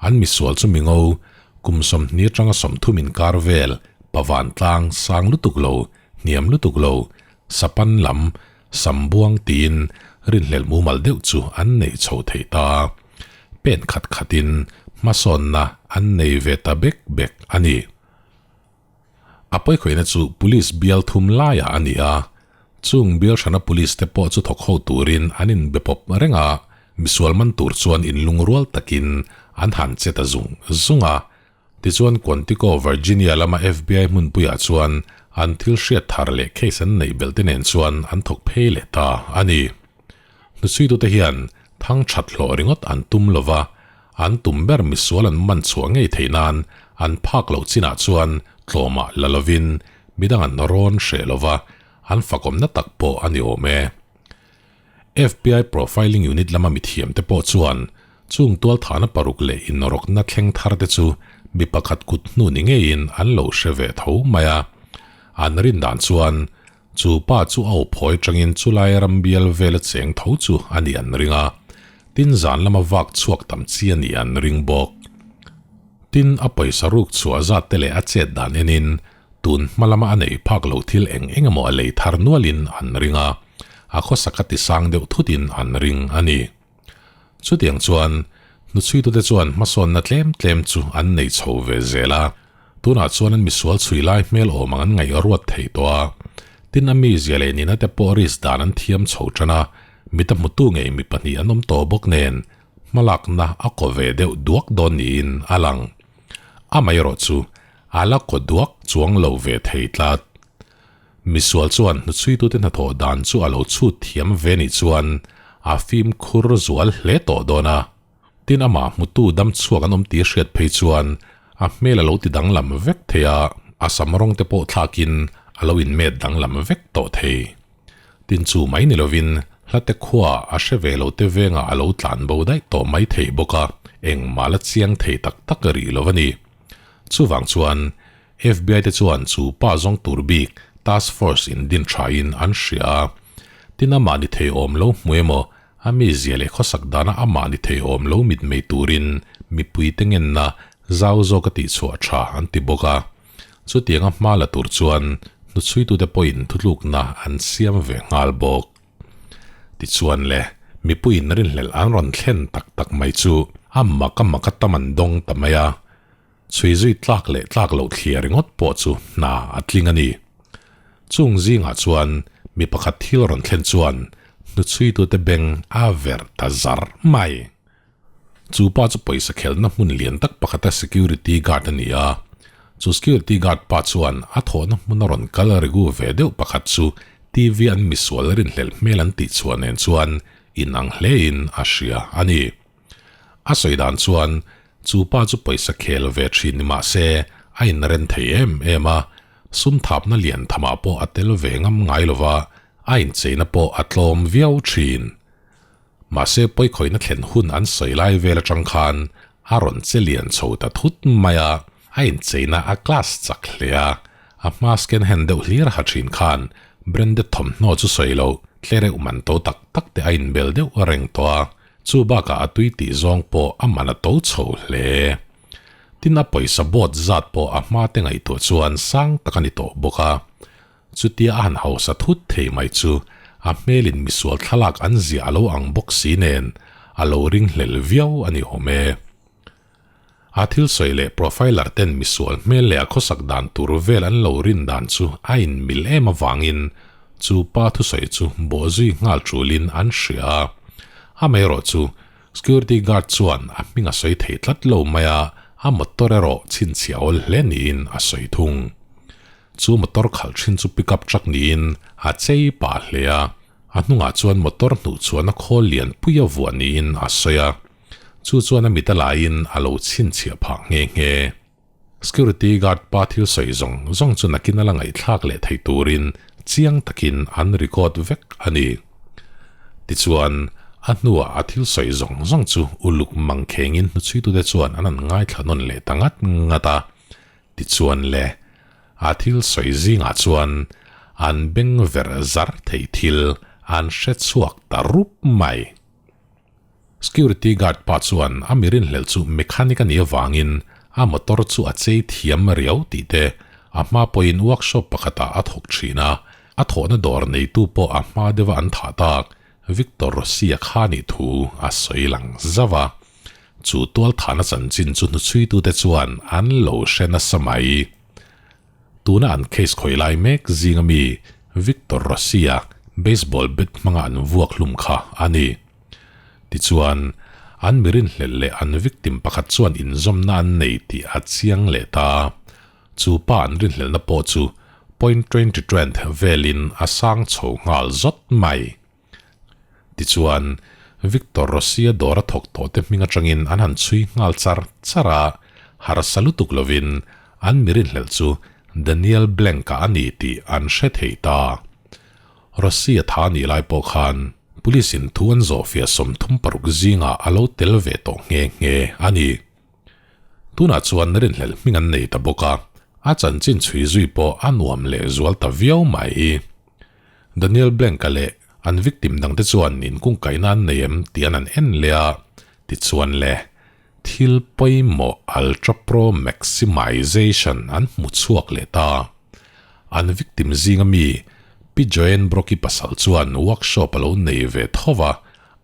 An misual chu mingo, kum 20 atanga 30 inkar vel, pavantlang sang lutuk lo, hniam lutuk lo, sapan lam, sambuang tiin rinhlelh mumal deuh chu an nei chho thei ta. Pen khat khatin hmasawnna an nei ve ta bek bek a ni. A pawikhawihna chu Police bial thum laiah a ni a, chung bial hrana Police te pawh chu thawk ho turin an inbe pawp reng a, misual man tur chuan inlungrual takin an han che ta zung zung a. Tichuan Quantico, Virginia lama FBI hmunpuiah chuan an thil hriat thar leh case an neih belh te nen chuan an thawk phei leh ta a ni. Hnuchhuitute hian thang that hlawh ringawt an tum lo va, an tum ber misual an man chhuah ngei theih nan an phak loh chinah chuan tlawmah la lovin midang an rawn hreh lo va, an fakawmna tak pawh a ni awm e. FBI Profiling Unit lama mithiamte pawh chuan chung tualthahna paruk leh inrawkna thleng tharte chu mi pakhat kut hnu ni ngeiin an lo hre ve tho mai a. An rin dan chuan Chu pa chu a awphawi tangin chulai ram bial vela cheng tho chu a nih an ring a, tin zan lama vak chhuak tam chi a nih an ring bawk. Tin, a pawisa ruk chhuah zat te leh a chet dan enin tun hma lama a nei phak lo thil eng eng emaw a lei thar nualin an ring a, a khawsak a ti sang deuh thutin an ring a ni. Chutiang chuan hnuchhuitute chuan hmasawnna tlem tlem chu an nei chho ve zel a, tunah chuan an misual chhui lai hmel awm ang an ngaih ruat thei tawh a. Tin a mizia leh nihna te pawh risk dan an thiam chho tan a, mit a hmutu ngei mi pahnih an awm tawh bawk nen hmalakna a kaw ve deuh duak dawn niin a lang. Amaherawh chu a la kaw duak chuang lo ve thei tlat. Misual chuan hnuchhuitute hnathawh dan chu a lo chhut thiam ve nih chuan a fimkhur zual hle tawh dawn a. Tin amah hmutu dam chhuak an awm tih hriat phei chuan a hmel a lo ti danglam vek thei a, a sam rawng te pawh thlakin a lo inmet danglam vek tawh thei. Tin chu mai ni lovin hlate khua a hre ve lo te vengah a lo tlan bo daih tawh mai thei bawk a, engmah la chiang thei tak tak rih lo a ni. Chuvang chuan FBI te chuan chu pa zawng tur bik task force in din tha in an hria a. Tin amah ni thei awm lo hmu emaw, a mizia leh khawsak dana amah ni thei awm lo mitmei turin mipui te ngenna zau zawk a tihchhuah tha an ti bawk a. Chutianga hma la tur chuan hnuchhuitute pawhin thutlukna an siam ve nghal bawk. Tichuan le, mipuiin rinhlelh an rawn thlen tak tak mai chu a mak a mak a tam an dawng ta mai a. Chhui zui tlak leh tlak loh thlia ringawt pawh chu hna a tling a ni. Chung zingah chuan mi pakhat thil rawn thlen chuan hnuchhuitute beng a verh ta zar mai. Chu pa chu pawisa khelhna hmun lian tak pakhata security guard a ni a. Chu security guard pa chuan a thawhna hmuna rawn kal regu ve deuh pakhat chu TV an misual rinhlelh hmel an tih chhuah nen chuan inang hlein a hria a ni. A sawi dan chuan chu pa chu pawisa khel ve thin ni mah se a inren thei em em a, sum thapna lian thamah pawh a tel ve ngam ngai lo va, a incheina pawh a tlawm viau thin. Mahse pawikhawihna thlen hun an sawi lai vel atang khan a rawn che lian chho ta thut mai a, a incheina a class chak hle a, a hma scan hand deuh hlir ha thin khan branded thawmhnaw chu sawi loh tlereuh man to tak tak te a inbel deuh reng tawh a. Chu bakah a tui tih zawng pawh a man a to chho hle. Tin a pawisa boat zat pawh a hma te ngaihtuah chuan sang tak a ni tawh bawk a. Chutia a han hausa thut thei mai chu a hmelin misual thlalak an ziah a lo ang bawk si nen a lo ringhlel viau a ni awm e. A thil sawi leh profiler ten misual hmel leh a khawsak dan tur vel an lo rin dan chu a inmil em avangin chu pa thusawi chu bawhzui nghal tulin an hria a. Amaherawh chu security guard chuan a hming a sawi thei tlat lo mai a, a motor erawh chhinchhiah awl hle niin a sawi thung. Chu motor khalh thin chu pickup truck niin a chei pah hle a, a hnungah chuan motor hnuhchhuahna khawl lian pui a vuah niin a sawi a. Chu chuan a mit a laiin a lo chhinchhiah phah nghe nghe. Security guard pa thil sawi zawng zawng chu nakin a la ngaihthlak leh thei turin chiang takin an record vek a ni. Tichuan, a hnuah a thil sawi zawng zawng chu uluk mangkhengin hnuchhuitute chuan an han ngaithla nawn leh ta ngat ngat a. Tichuan le, a thil sawi zingah chuan an beng ver zar thei thil an hre chhuak ta rup mai. Security guard pa chuan a mi rinhlelh chu mechanic a nih avangin a motor chu a chei thiam riau tih te, a hma pawhin workshop pakhatah a thawk thin a, a thawhna dawr neitu pawh a hma deuha an thah tak Victor Rossi-a kha nih thu a sawi lang zauh a. Chu tualthahna chanchin chu hnuchhuitute chuan an lo hre nasa mai. Tuna an case khawi lai mek zinga mi Victor Rossi-a baseball bat hmanga an vuak hlum kha a ni. Tichuan, an mi rinhlelh leh an victim pakhat chuan inzawmna an nei tih a chiang leh ta. Chu pa an rinhlelhna pawh chu point twenty twent velin a sang chho nghal zawt mai. Tichuan, Victor Rossi-a dawr a thawk tawh te hming atangin an han chhui nghal char char a, harsa lutuk lovin an mi rinhlelh chu Daniel Blank-a a ni tih an hre thei ta. Rossi-a tha nih lai pawh khan Police-in thu an zawhfiah 36 zingah a lo tel ve tawh nghe nghe a ni. Tunah chuan rinhlelh hming an nei ta bawk a, a chanchin chhui zui pawh a nuam leh zual ta viau mai. Daniel Blank-a leh an victim dangte chuan inkungkaihna an nei em tih an han en leh a, tichuan le, thil pawimawh Ultra Pro Maximization an hmu chhuak leh ta. An victim zinga mi Pi Joanne Brock-i pasal chuan workshop a lo nei ve tho va,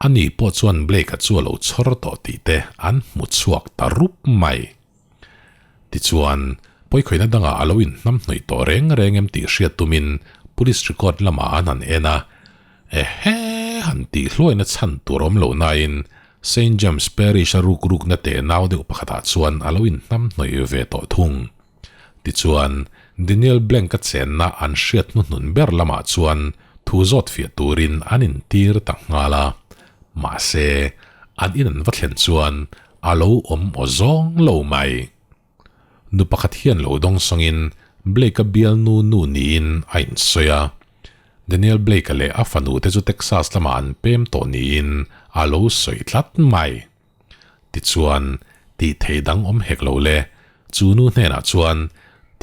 ani pawh chuan Blake-a chu a lo chhawr tawh tih te an hmu chhuak ta rup mai. Tichuan, pawikhawihna dangah a lo inhnamhnawih tawh reng reng em tih hriat tumin Police record lamah an han en a, Ehe! han tih hluaina chhan tur awm loh nain Saint James Parish a ruk rukna teh nau deuh pakhatah chuan a lo inhnamhnawih ve tawh thung. Tichuan, Daniel Blank-a chenna an hriat hnuhnun ber lamah chuan thu zawt fiah turin an intir ta nghal a. Mahse, an in an va thlen chuan A lo awm aw zawng lo mai. Nu pakhat hian lo dawng sawngin Blake-a bialnu nu niin a insawi a. Daniel Blake-a leh a fanu te chu Texas lamah an pem tawh niin a lo sawi tlat mai. Tichuan, tih theih dang awm hek lo le, chu nu hnenah chuan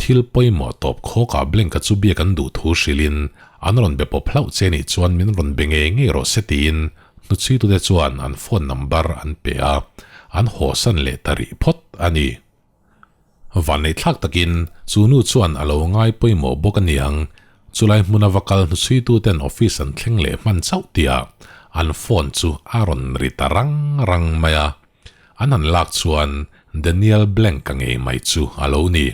thil pawimawh tawp khawkah Blank-a chu biak an duh thu hrilhin an rawn be pawp hlauh che nih chuan min rawn be ngei ngei rawh se tiin Hnuchhuitute chuan an phone number an pe a, an hawsan leh ta rih phawt a ni. Vanneihthlak takin chu nu chuan a lo ngai pawimawh bawk a niang, chulai hmuna va kal hnuchhuituten office an thleng leh hman chauh tihah an phone chu a rawn ri ta rang rang mai a, an han lak chuan Daniel Blank-a ngei mai chu a lo ni.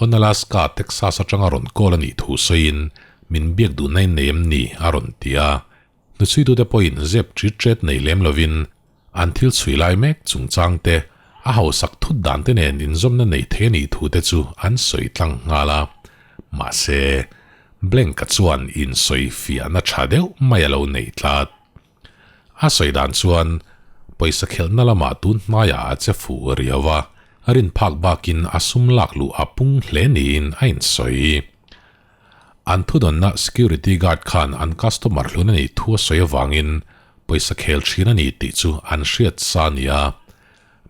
Onalaska, Texas atanga rawn call a nih thu sawiin min biak duhna in nei em ni a rawn ti a, Hnuchhuitute pawhin zep ṭit ṭet nei lem lovin an thil chhui lai mek chungchang te, a hausak thut dan te nen inzawmna nei thei a nih thu te chu an sawi tlang nghal a. Mahse, Blank-a chuan insawi fiahna ṭha deuh mai a lo nei tlat. A sawi dan chuan pawisa khelhna lamah tun hmaiah a che fuh riau a, rin phak bakin a sum lak luh a pung hle niin a insawi. An thudawnna security guard khan an customer hlun a nih thu a sawi avangin pawisa khel thin a ni tih chu an hriat sa a ni a,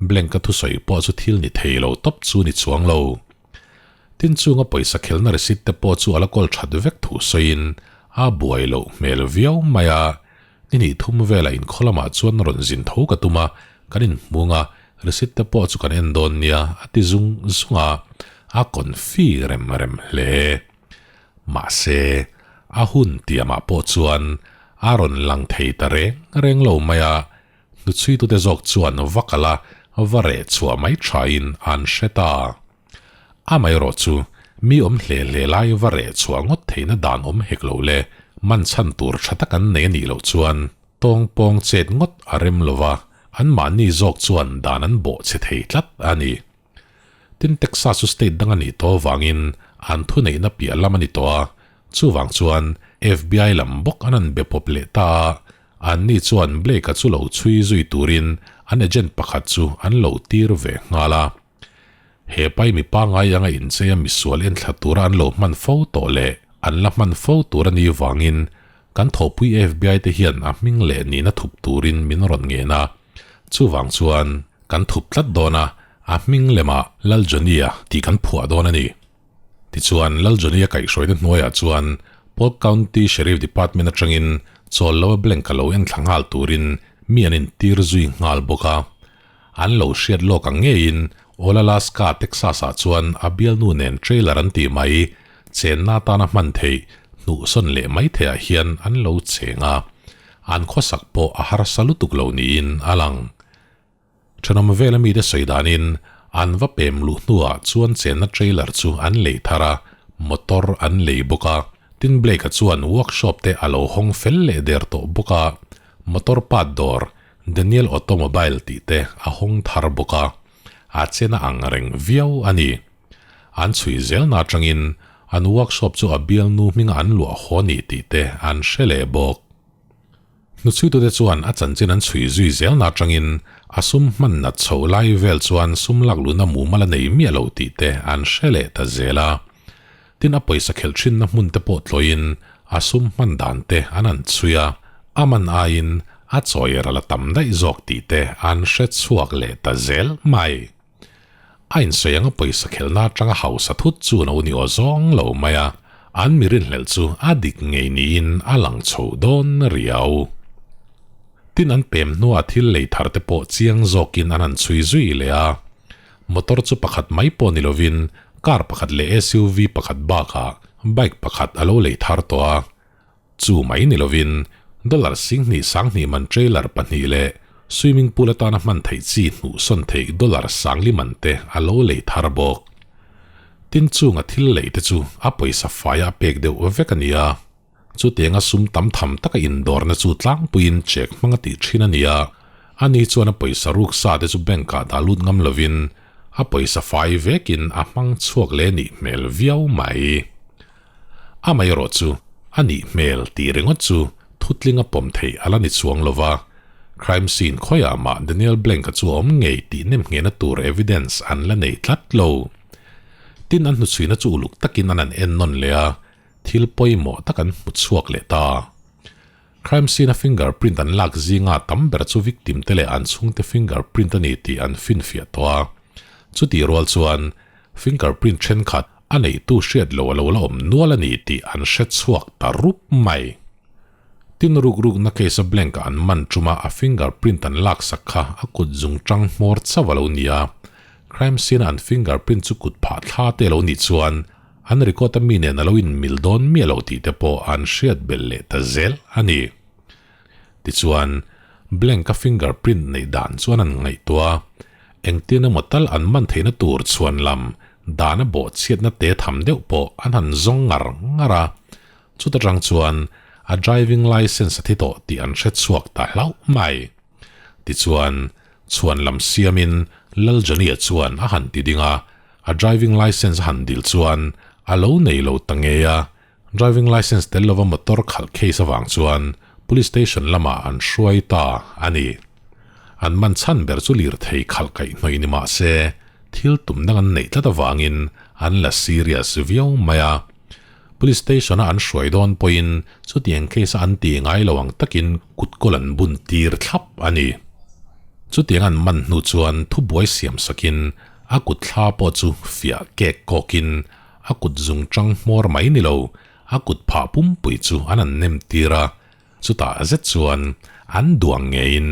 Blank-a thusawi pawh chu thil ni thei lo tawp chu ni chuang lo. Tin chunga pawisa khelna receipt te pawh chu a la kawl that vek thu sawiin a buai loh hmel viau mai a, ni hnih thum velah inkhaw lamah chuan rawn zin tho ka tum a, kan inhmung a, receipt te pawh chu kan en dawn nia a ti zung zung a, a confi rem rem hle. Mahse, a hun tiamah pawh chuan a rawn lang thei ta reng reng lo mai a, hnuchhuitute zawk chuan va kal a, va reh chhuah mai thain an hre ta. Amaherawh chu, mi awm hle hle lai va reh chhuah ngawt theihna dan awm hek lo le, man chhan tur tha tak an nei a nih loh chuan tawng pawng chet ngawt a rem lo va, anmahni zawk chuan dan an bawh chhe thei tlat a ni. Tin, Texas chu state dang a nih tawh avangin an thuneihna piah lam a ni tawh a, chuvang chuan FBI lam bawk an han be pawp leh ta a, anni chuan Blake-a chu lo chhui zui turin an agent pakhat chu an lo tir ve nghal a. He pai mi pangngai anga incheia misual enthla tura an lo hman fo tawh leh an la hman fo tur a nih vangin kan thawhpui FBI te hian a hming leh nihna thup turin min rawn ngen a, chuvang chuan kan thup tlat dawn a, a hming lemah Lal Johnny-a tih kan phuah dawn a ni. Tichuan Lal Johnny-a kaihhruaina hnuaiah chuan Polk County Sheriff Department atangin chawl lo a blank a lo enthla nghal turin. mi an intir zui nghal bawk a. An lo hriat lawk ang ngeiin Olalaska, Texas-ah chuan a bialnu nen trailer an tih mai, chenna atana hman theih, hnuhsawn leh mai theihah hian an lo cheng a. An khawsak pawh a harsa lutuk lo niin a lang. Thenawm vela mite sawi danin an va pem luh hnuah chuan chenna trailer chu an lei thar a, motor an lei bawk a. Tin Blake-a chuan workshop te a lo hawng fel leh der tawh bawk a, motor part dawr Daniel Automobile tih te a hawng thar bawk a, a chena ang reng viau a ni. An chhui zelna atangin an workshop chu a bialnu hminga an luah haw ni tih te an hre leh bawk. Hnuchhuitute chuan a chanchin an chhui zui zelna atangin a sum hman nat chho lai vel chuan sum lak luhna mumal a nei miah lo tih te an hre leh ta zel a. Tin a pawisa khelh thinna hmun te pawh tlawiin a sum hman dan te an han chhui a, a man aiin a chawi ral a tam daih zawk tih te an hre chhuak leh ta zel mai. A insawi anga pawisa khelhna atanga hausa thut chu no ni aw zawng lo mai a, an mi rinhlelh chu a dik ngei niin a lang chho dawn riau. Tin an pem hnuah thil lei thar te pawh chiang zawkin an han chhui zui leh a, motor chu pakhat mai pawh ni lovin car pakhat leh SUV pakhat bakah bike pakhat a lo lei thar tawh a, Chu mai ni lovin dollar 20 sanghnih man trailer pahnih leh swimming pool atana hman theih chi hnuhsawn theih dollar sangli man te a lo lei thar bawk. Tin chunga thil lei te chu a pawisa faia a pek deuh vek a ni a. Chutianga sum tam tham taka indawrna chu tlangpuiin check hmang a tih thin a ni a. Ani chuan a pawisa ruk sa te chu bank ah dah lut ngam lovin a pawisa fai vekin a hmang chhuak leh nih hmel viau mai. Amaherawh chu, a nih hmel tih ringawt chu thutling a pawm theih a la ni chuang lo va, crime scene khawiah mah Daniel Blank-a chu a awm ngei tih nem nghehna tur evidence an la nei tlat lo. Tin, an hnuchhuina chu uluk takin an han en nawn leh a, thil pawimawh tak an hmu chhuak leh ta. Crime scene-a fingerprint an lak zinga tam ber chu victim te leh an chhungte fingerprint a ni tih an finfiah tawh a. Chutih rual chuan, fingerprint thenkhat a neitu hriat lo a lo la awm nual a ni tih an hre chhuak ta rup mai. Tin ruk rukna case a blank ah an man ṭuma a fingerprint an laksak kha a kut zung ṭang hmawr chauh a lo ni a. Crime scene a an fingerprint chu kut phah thla te a lo nih chuan an record a mi nen a lo inmil dawn miah lo tih te pawh an hriat belh leh ta zel a ni. Tichuan, blank a fingerprint neih dan chuan an ngaihtuah a, engtin emaw tal an man theihna tur chhuan lam dan a bawhchhiatna te tham deuh pawh an han zawng ngar ngar a, chuta tang chuan a driving licence a thi tawh tih an hre chhuak ta hlauh mai. Tichuan, chhuan lam siamin Lal Johnny-a chuan a han ti ding a, a driving licence a han dil chuan a lo nei lo ta ngei a, Driving licence tel lova motor khalh case avang chuan Police Station lamah an hruai ta a ni. An man chhan ber chu lirthei khalh kaih hnawih ni mah se, thil tum dang an neih tlat avangin an la serious viau mai a. Police Station-a an hruai dawn pawhin chutiang case-a an ti ngai lo ang takin kutkawl an bun tir thlap a ni. Chutiang an man hnu chuan thubuai siam sakin a kut thla pawh chu fiah kek kawkin A kut zung chang hmawr mai ni lo, a kut phah pumpui chu an han nem tir a, chutah zet chuan an duang ngeiin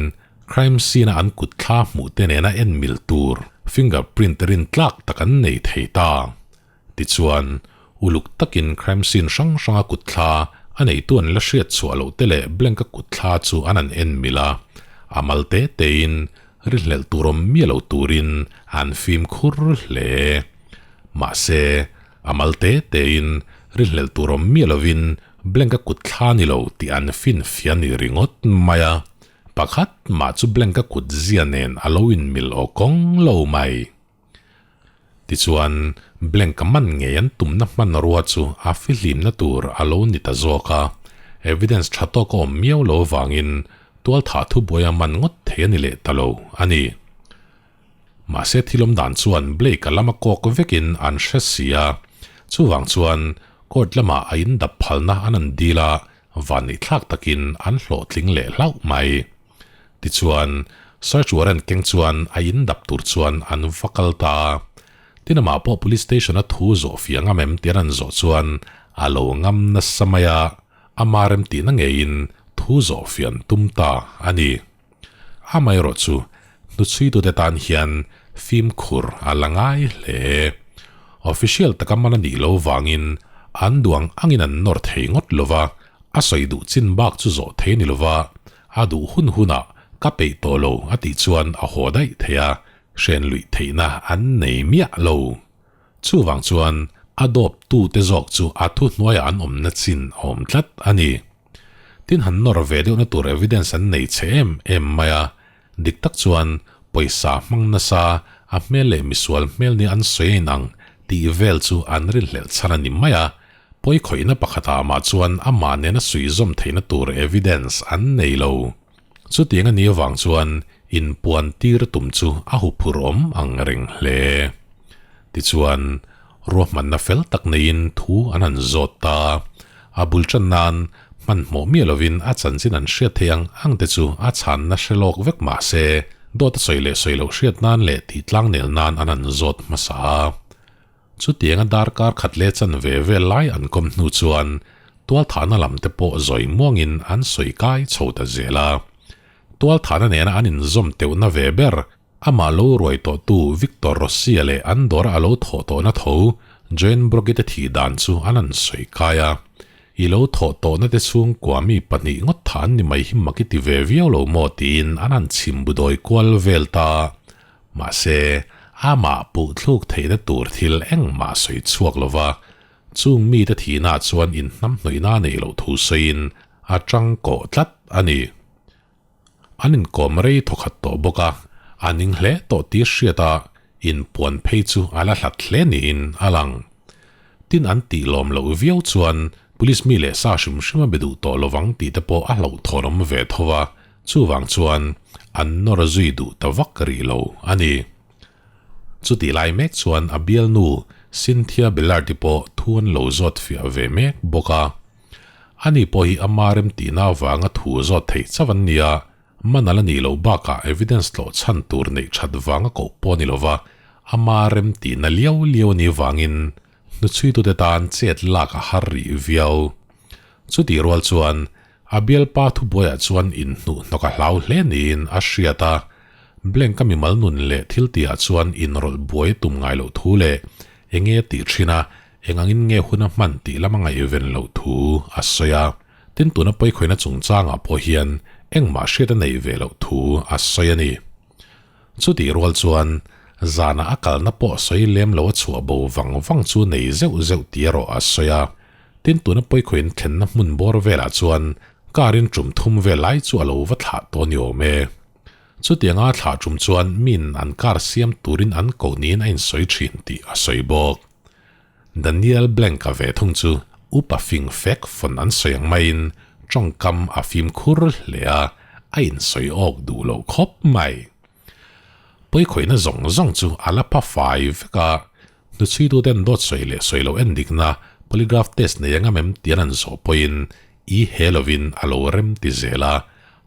crime scene a an kut thla hmuh te nena en mil tur fingerprint rin tlak tak an nei thei ta. Tichuan, uluk takin crime scene hrang hranga kut thla a neitu an la hriat chhuah loh te leh blank a kut thla chu an han en mil a, a mal te tein rinhlelh tur awm miah lo turin an fimkhur hle. Mahse, a mal te tein rinhlelh tur awm miah lovin Blank-a kut thla ni lo tih an finfia ni ringawt mai a, pakhat mah chu Blank-a kut zia nen a lo inmil aw kawng lo mai. Tichuan, Blank-a man ngei an tumna hmanrua chu a fihlimna tur a lo ni ta zawk a, evidence tha tawk a awm miau lo avangin tualthah thubuai a man ngawt thei a ni leh ta lo a ni. Mahse thil awm dan chuan Blake-a lama kawk vekin an hre si a, chuvang chuan court lamah a in dap phalna an an dil a, vanneihthlak takin an hlawhtling leh hlauh mai. Tichuan, search warrant keng chuan a in dap tur chuan an va kal ta a. Tin amah pawh police station-a thu zawh fiah ngam em tih an an zawh chuan a lo ngam nasa mai a, ama remtihna ngeiin thu zawh fiah an tum ta a ni. Amaherawhchu, hnuchhuitute tan hian fimkhur a la ngai hle. Official taka man a nih lo vangin an duh ang angin an nawr thei ngawt lo va, a sawi duh chin bak chu zawh thei a ni lo va, a duh hun hunah ka peih tawh lo a tih chuan a haw daih thei a, hren luih theihna an nei miah lo. Chuvang chuan a dawp tute zawk chu a thuhnuaiah an awmna chin a awm tlat a ni. Tin han nawr ve deuhna tur evidence an nei che em em mai a, dik tak chuan pawisa hmang nasa a hmel leh misual hmel nia an sawi a inang tih vel chu an rinhlelh chhan a ni mai a, pawi khawihna pakhatah mah chuan amah nena suihzawm theihna tur evidence an nei lo. Chutiang a nih avang chuan inpuan tir tum chu a huphurh awm ang reng hle. Tichuan, ruahmanna fel tak neiin thu an han zawt ta. A bul tan nan hmanhmawh miah lovin a chanchin an hriat theih ang ang te chu a chhanna hre lawk vek mah se, dawt a sawi leh sawi loh hriat nan leh tih tlangnel nan an han zawt hmasa a. Chutianga darkar khat leh chan ve vel lai an kawm hnu chuan tualthahna lam te pawh zawi muangin an sawi kai chho ta zel a. Tualthahna nena an inzawm teuhna ve ber amah lo ruai tawhtu Victor Rossi-a leh an dawra a lo thawh tawhna tho Joanne Brock-i te thih dan chu an han sawi kai a. I lo thawh tawhna te chhungkua mi pahnih ngawt tha an ni mai hi mak i ti ve viau lo maw tiin an han chhim bu dawi kual vel ta. Mahse, amah puh thluk theihna tur thil engmah sawi chhuak lo va, chung mite thihna chuan inhnamhnawihna nei loh thu sawiin a tangkawh tlat a ni. An inkawm rei thawkhat tawh bawk a, a ning hle tawh tih hriat a, inpuan phei chu a la hlat hle niin a lang. Tin an tih lawm loh viau chuan police mi leh sa hrim hrim a be duh tawh lovang tih te pawh a hlauhthawn awm ve tho va, Chuvang chuan an nawr zui duh ta vak rih lo a ni. Chutih lai mek chuan a bialnu Cynthia Belardi pawh thu an lo zawt fiah ve mek bawk a. Ani pawh hi ama remtihna avanga thu zawt theih chauh an nia, man a la nih loh bakah evidence tlawh chhan tur neih that vanga koh pawh a ni lova, ama remtihna liau liau a nih vangin hnuchhuitute tan chet lak a har rih viau. Chutih rual chuan A bialpa thubuaiah chuan inhnuh hnawk a hlau hle niin a hriat a, Blank-a mimal nun leh thil tihah chuan inrawlh buai a tum ngai loh thu leh enge a tih thin a, eng angin nge hun a hman tih lama ngaihven loh thu a sawi a. Tin, tuna pawikhawihna chungchangah pawh hian engmah hriat a neih ve loh thu a sawi a ni. Chutih rual chuan zanah a kalna pawh sawi lem lo a chhuah bo vang vang chu nei zeuh zeuh tih erawh a sawi a. Tin tuna pawikhawin thlenna hmun bawr velah chuan car in tum thum vel lai chu a lo va thlah tawh ni awm e. Chutianga thlah tum chuan min an car siam turin an koh niin a insawi thin tih a sawi bawk. Daniel Blank-a ve thung chu upa fing fek fawn an sawi ang maiin tawngkam a fimkhur hle a, a insawi awk duh lo khawp mai. Pawikhawihna zawng zawng chu a la pha fai vek a, hnuchhuituten dawt sawi leh sawi loh en dikna polygraph test nei ang em tih an han zawh pawhin i he lovin a lo rem ti zel a,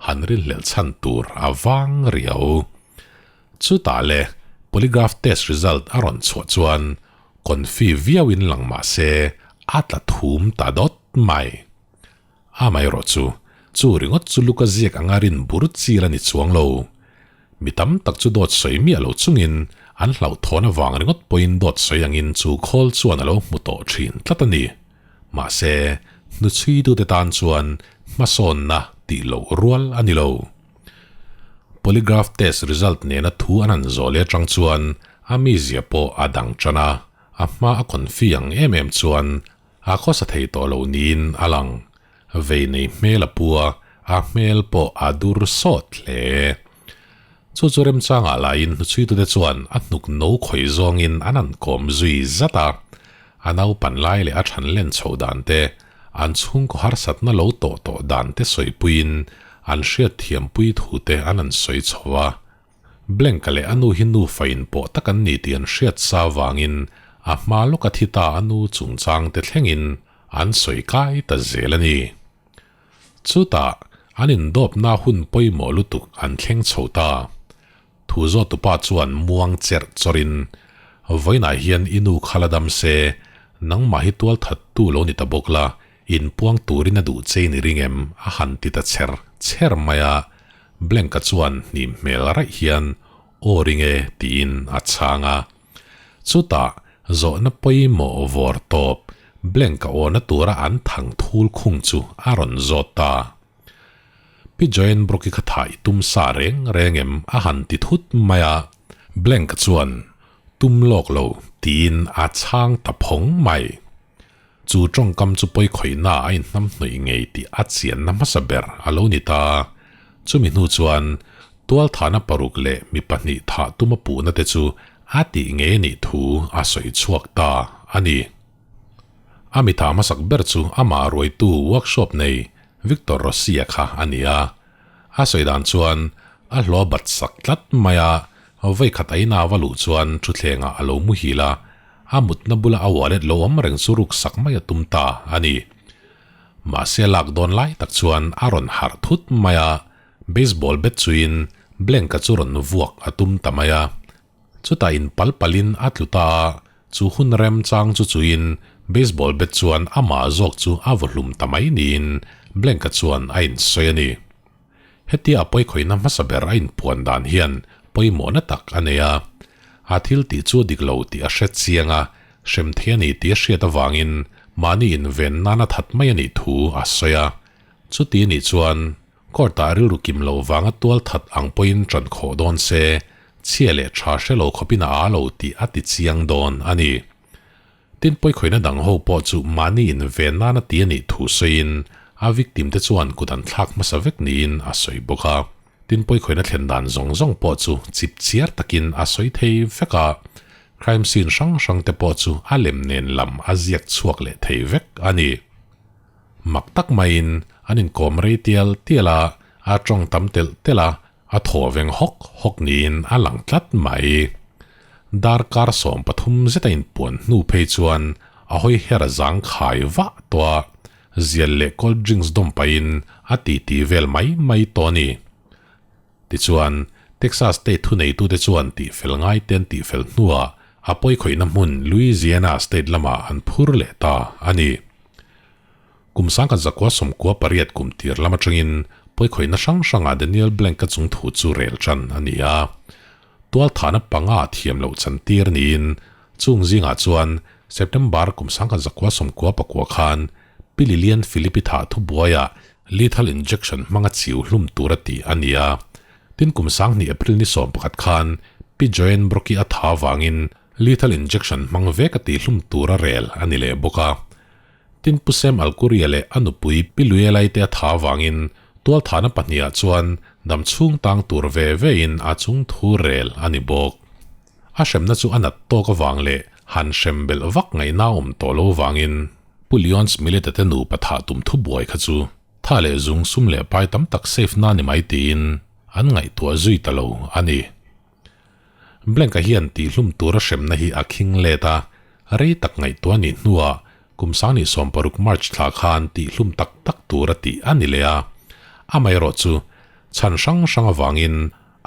han rinhlelh chhan tur a vang riau. Chutah le polygraph test result a rawn chhuah chuan confi viauin lang mah se a tla thum ta dawt mai. Amaherawh chu, chu ringawt chu Luka ziak anga rin bur chil a ni chuang lo. Mi tam tak chu dawt sawi miah lo chungin an hlauhthawn avang ringawt pawhin dawt sawi angin chu khawl chuan a lo hmu tawh thin tlat a ni. Mahse, hnuchhuitute tan chuan hmasawnna tih loh rual a ni lo. Polygraph test result nena thu an han zawh leh atang chuan a mizia pawh a dang tan a, a hma a confi ang em em chuan A khawsa thei tawh lo niin a lang. Vei nei hmel a pu a, a hmel pawh a dur sawt hle. Chu chu remchangah laiin hnuchhuitute chuan a hnuk no khawih zawngin an han kawm zui zat a. A naupan lai leh a than len chhoh dan te, an chhungkaw harsatna lo tawh tawh dan te sawipuiin an hriatthiampui thu te an han sawi chho a. Blank-a leh a nu hi nufa inpawh tak an ni tih an hriat sa vangin a hma lawka thi ta a nu chungchang te thlengin an sawi kai ta zel a ni. Chutah an indawpna hun pawimawh lutuk an thleng chho ta. Thu zawhtupa chuan muang cherh chawrin, Vawiinah hian i nu kha la dam se, nangmah hi tualthattu lo ni ta bawk la, inpuang turin a duh che i ni ring em? a han ti ta cher cher mai a. Blank-a chuan hnim hmel raih hian aw ring e tiin a chhang a. Chutah zawhna pawimawh vawr tawp Blank-a awna tura an thang thul khung chu a rawn zawt ta. Pi Joanne Brooke-i kha thah i tum sa reng reng em a han ti thut mai a. Blank-a chuan tum lawk lo tiin a chhang ta phawng mai. Chu tawngkam chu pawikhawihna a inhnamhnawih ngei tih a chianna hmasa ber a lo ni ta. Chumi hnu chuan tualthahna paruk leh mi pahnih thah tuma puhna te chu a tih ngei anih thu a sawi chhuak ta a ni. A mi thah hmasak ber chu amah ruaitu workshop nei Victor Rossi-a kha a ni a. A sawi dan chuan a hlawh bat sak tlat mai a, vawikhat a ina va luh chuan thutthlengah a lo muhil a, A mutna bula a wallet lo awm reng chu ruk sak mai a tum ta a ni. Mahse lak dawn lai tak chuan a rawn harh thut mai a, baseball bat chuin Blank-a chu rawn vuak a tum ta mai a. Chutah in pal palin a tlu ta a, chu hun remchang chu chuin baseball bat chuan amah zawk chu a vaw hlum ta mai niin Blank-a chuan a insawi a ni. Hetia a pawikhawihna hmasa ber a inpuan dan hian pawimawhna tak a nei a. A thil tih chu a dik lo tih a hre chiang a, hrem thei a ni tih a hriat avangin mahni inven nan a that mai a nih thu a sawi a. Chuti a nih chuan court-ah rilru kim loh vanga tual that ang pawhin ṭan khawh dawn se, chhia leh ṭha hre lo khawpin a â lo tih a ti chiang dawn a ni. Tin, pawikhawihna dang ho pawh chu mahni inven nana ti a nih thu sawiin a victim te chuan kut an thlak hmasa vek niin a sawi bawk a. Tin, pawikhawihna thlen dan zawng zawng pawh chu chip chiar takin a sawi thei vek a, crime scene hrang hrang te pawh chu a lem nen lam a ziak chhuak leh thei vek a ni. Mak tak maiin an inkawm rei tial tial a, a tawng tam telh telh a, A thaw veng hawk hawk niin a lang tlat mai. Darkar 13 zeta inpuan hnu phei chuan a hawi her zang khai vah tawh a, zial leh cold drinks dawm pahin a titi vel mai mai tawh a ni. Tichuan, Texas state thuneitute chuan tihfel ngai te an tihfel hnuah a pawikhawihna hmun Louisiana state lamah an phur leh ta a ni. Kum 1998 kum tir lam atangin pawikhawihna hrang hrangah Daniel Blank-a chung thu chu rel tan a ni a. Tualthahna panga thiam loh chantir niin chung zingah chuan September kum 1999 khan Pi Lilian Philippi thah thubuaiah lethal injection hmanga chiu hlum tura tih a ni a. Tin kum 2000 April ni 11 khan Pi Joanne Brockie a tha avangin lethal injection hmang vek a tih hlum tura rel a ni leh bawk a. Tin Pu Sam Alkuria leh a nupui Pi Luialai te a tha avangin tualthahna pahniha chuan dam chhung tang tur ve vein a chung thu rel a ni bawk. A hremna chu a nat tawk avang leh han hrem belh vak ngaihna awm tawh lo vangin Pu Leonce Millet-a te nupa thah tum thu buai kha chu tha leh zung sum leh pai tam tak safe na ni mai tiin an ngaihtuah zui ta lo a ni. Blank-a hian tihhlum tura hremna hi a khing let a, rei tak ngaihtuah nih hnuah kum 2016 March thla khan tihhlum tak tak tura tih a ni leh a. Amaherawh chu, chhan hrang hrang avangin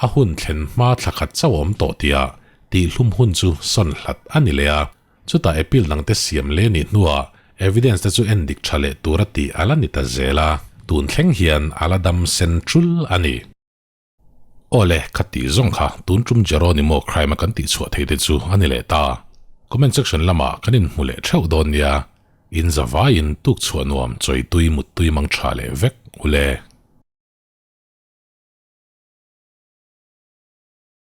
a hun thlen hma thla khat chauh a awm tawh tihah tihhlum hun chu sawn hlat a ni leh a. Chutah appeal dangte siam leh nih hnuah evidence te chu en dik tha leh tura tih a la ni ta zel a, tun thleng hian a la dam sen tul a ni. Awle, kha tih zawng kha tun tum Jeronimo crime a kan tih chhuah thei te chu a ni leh ta. Comment section lamah kan inhmu leh theuh dawn nia. In zavaiin tuk chhuah nuam chawi tui mut tui mang tha leh vek ule.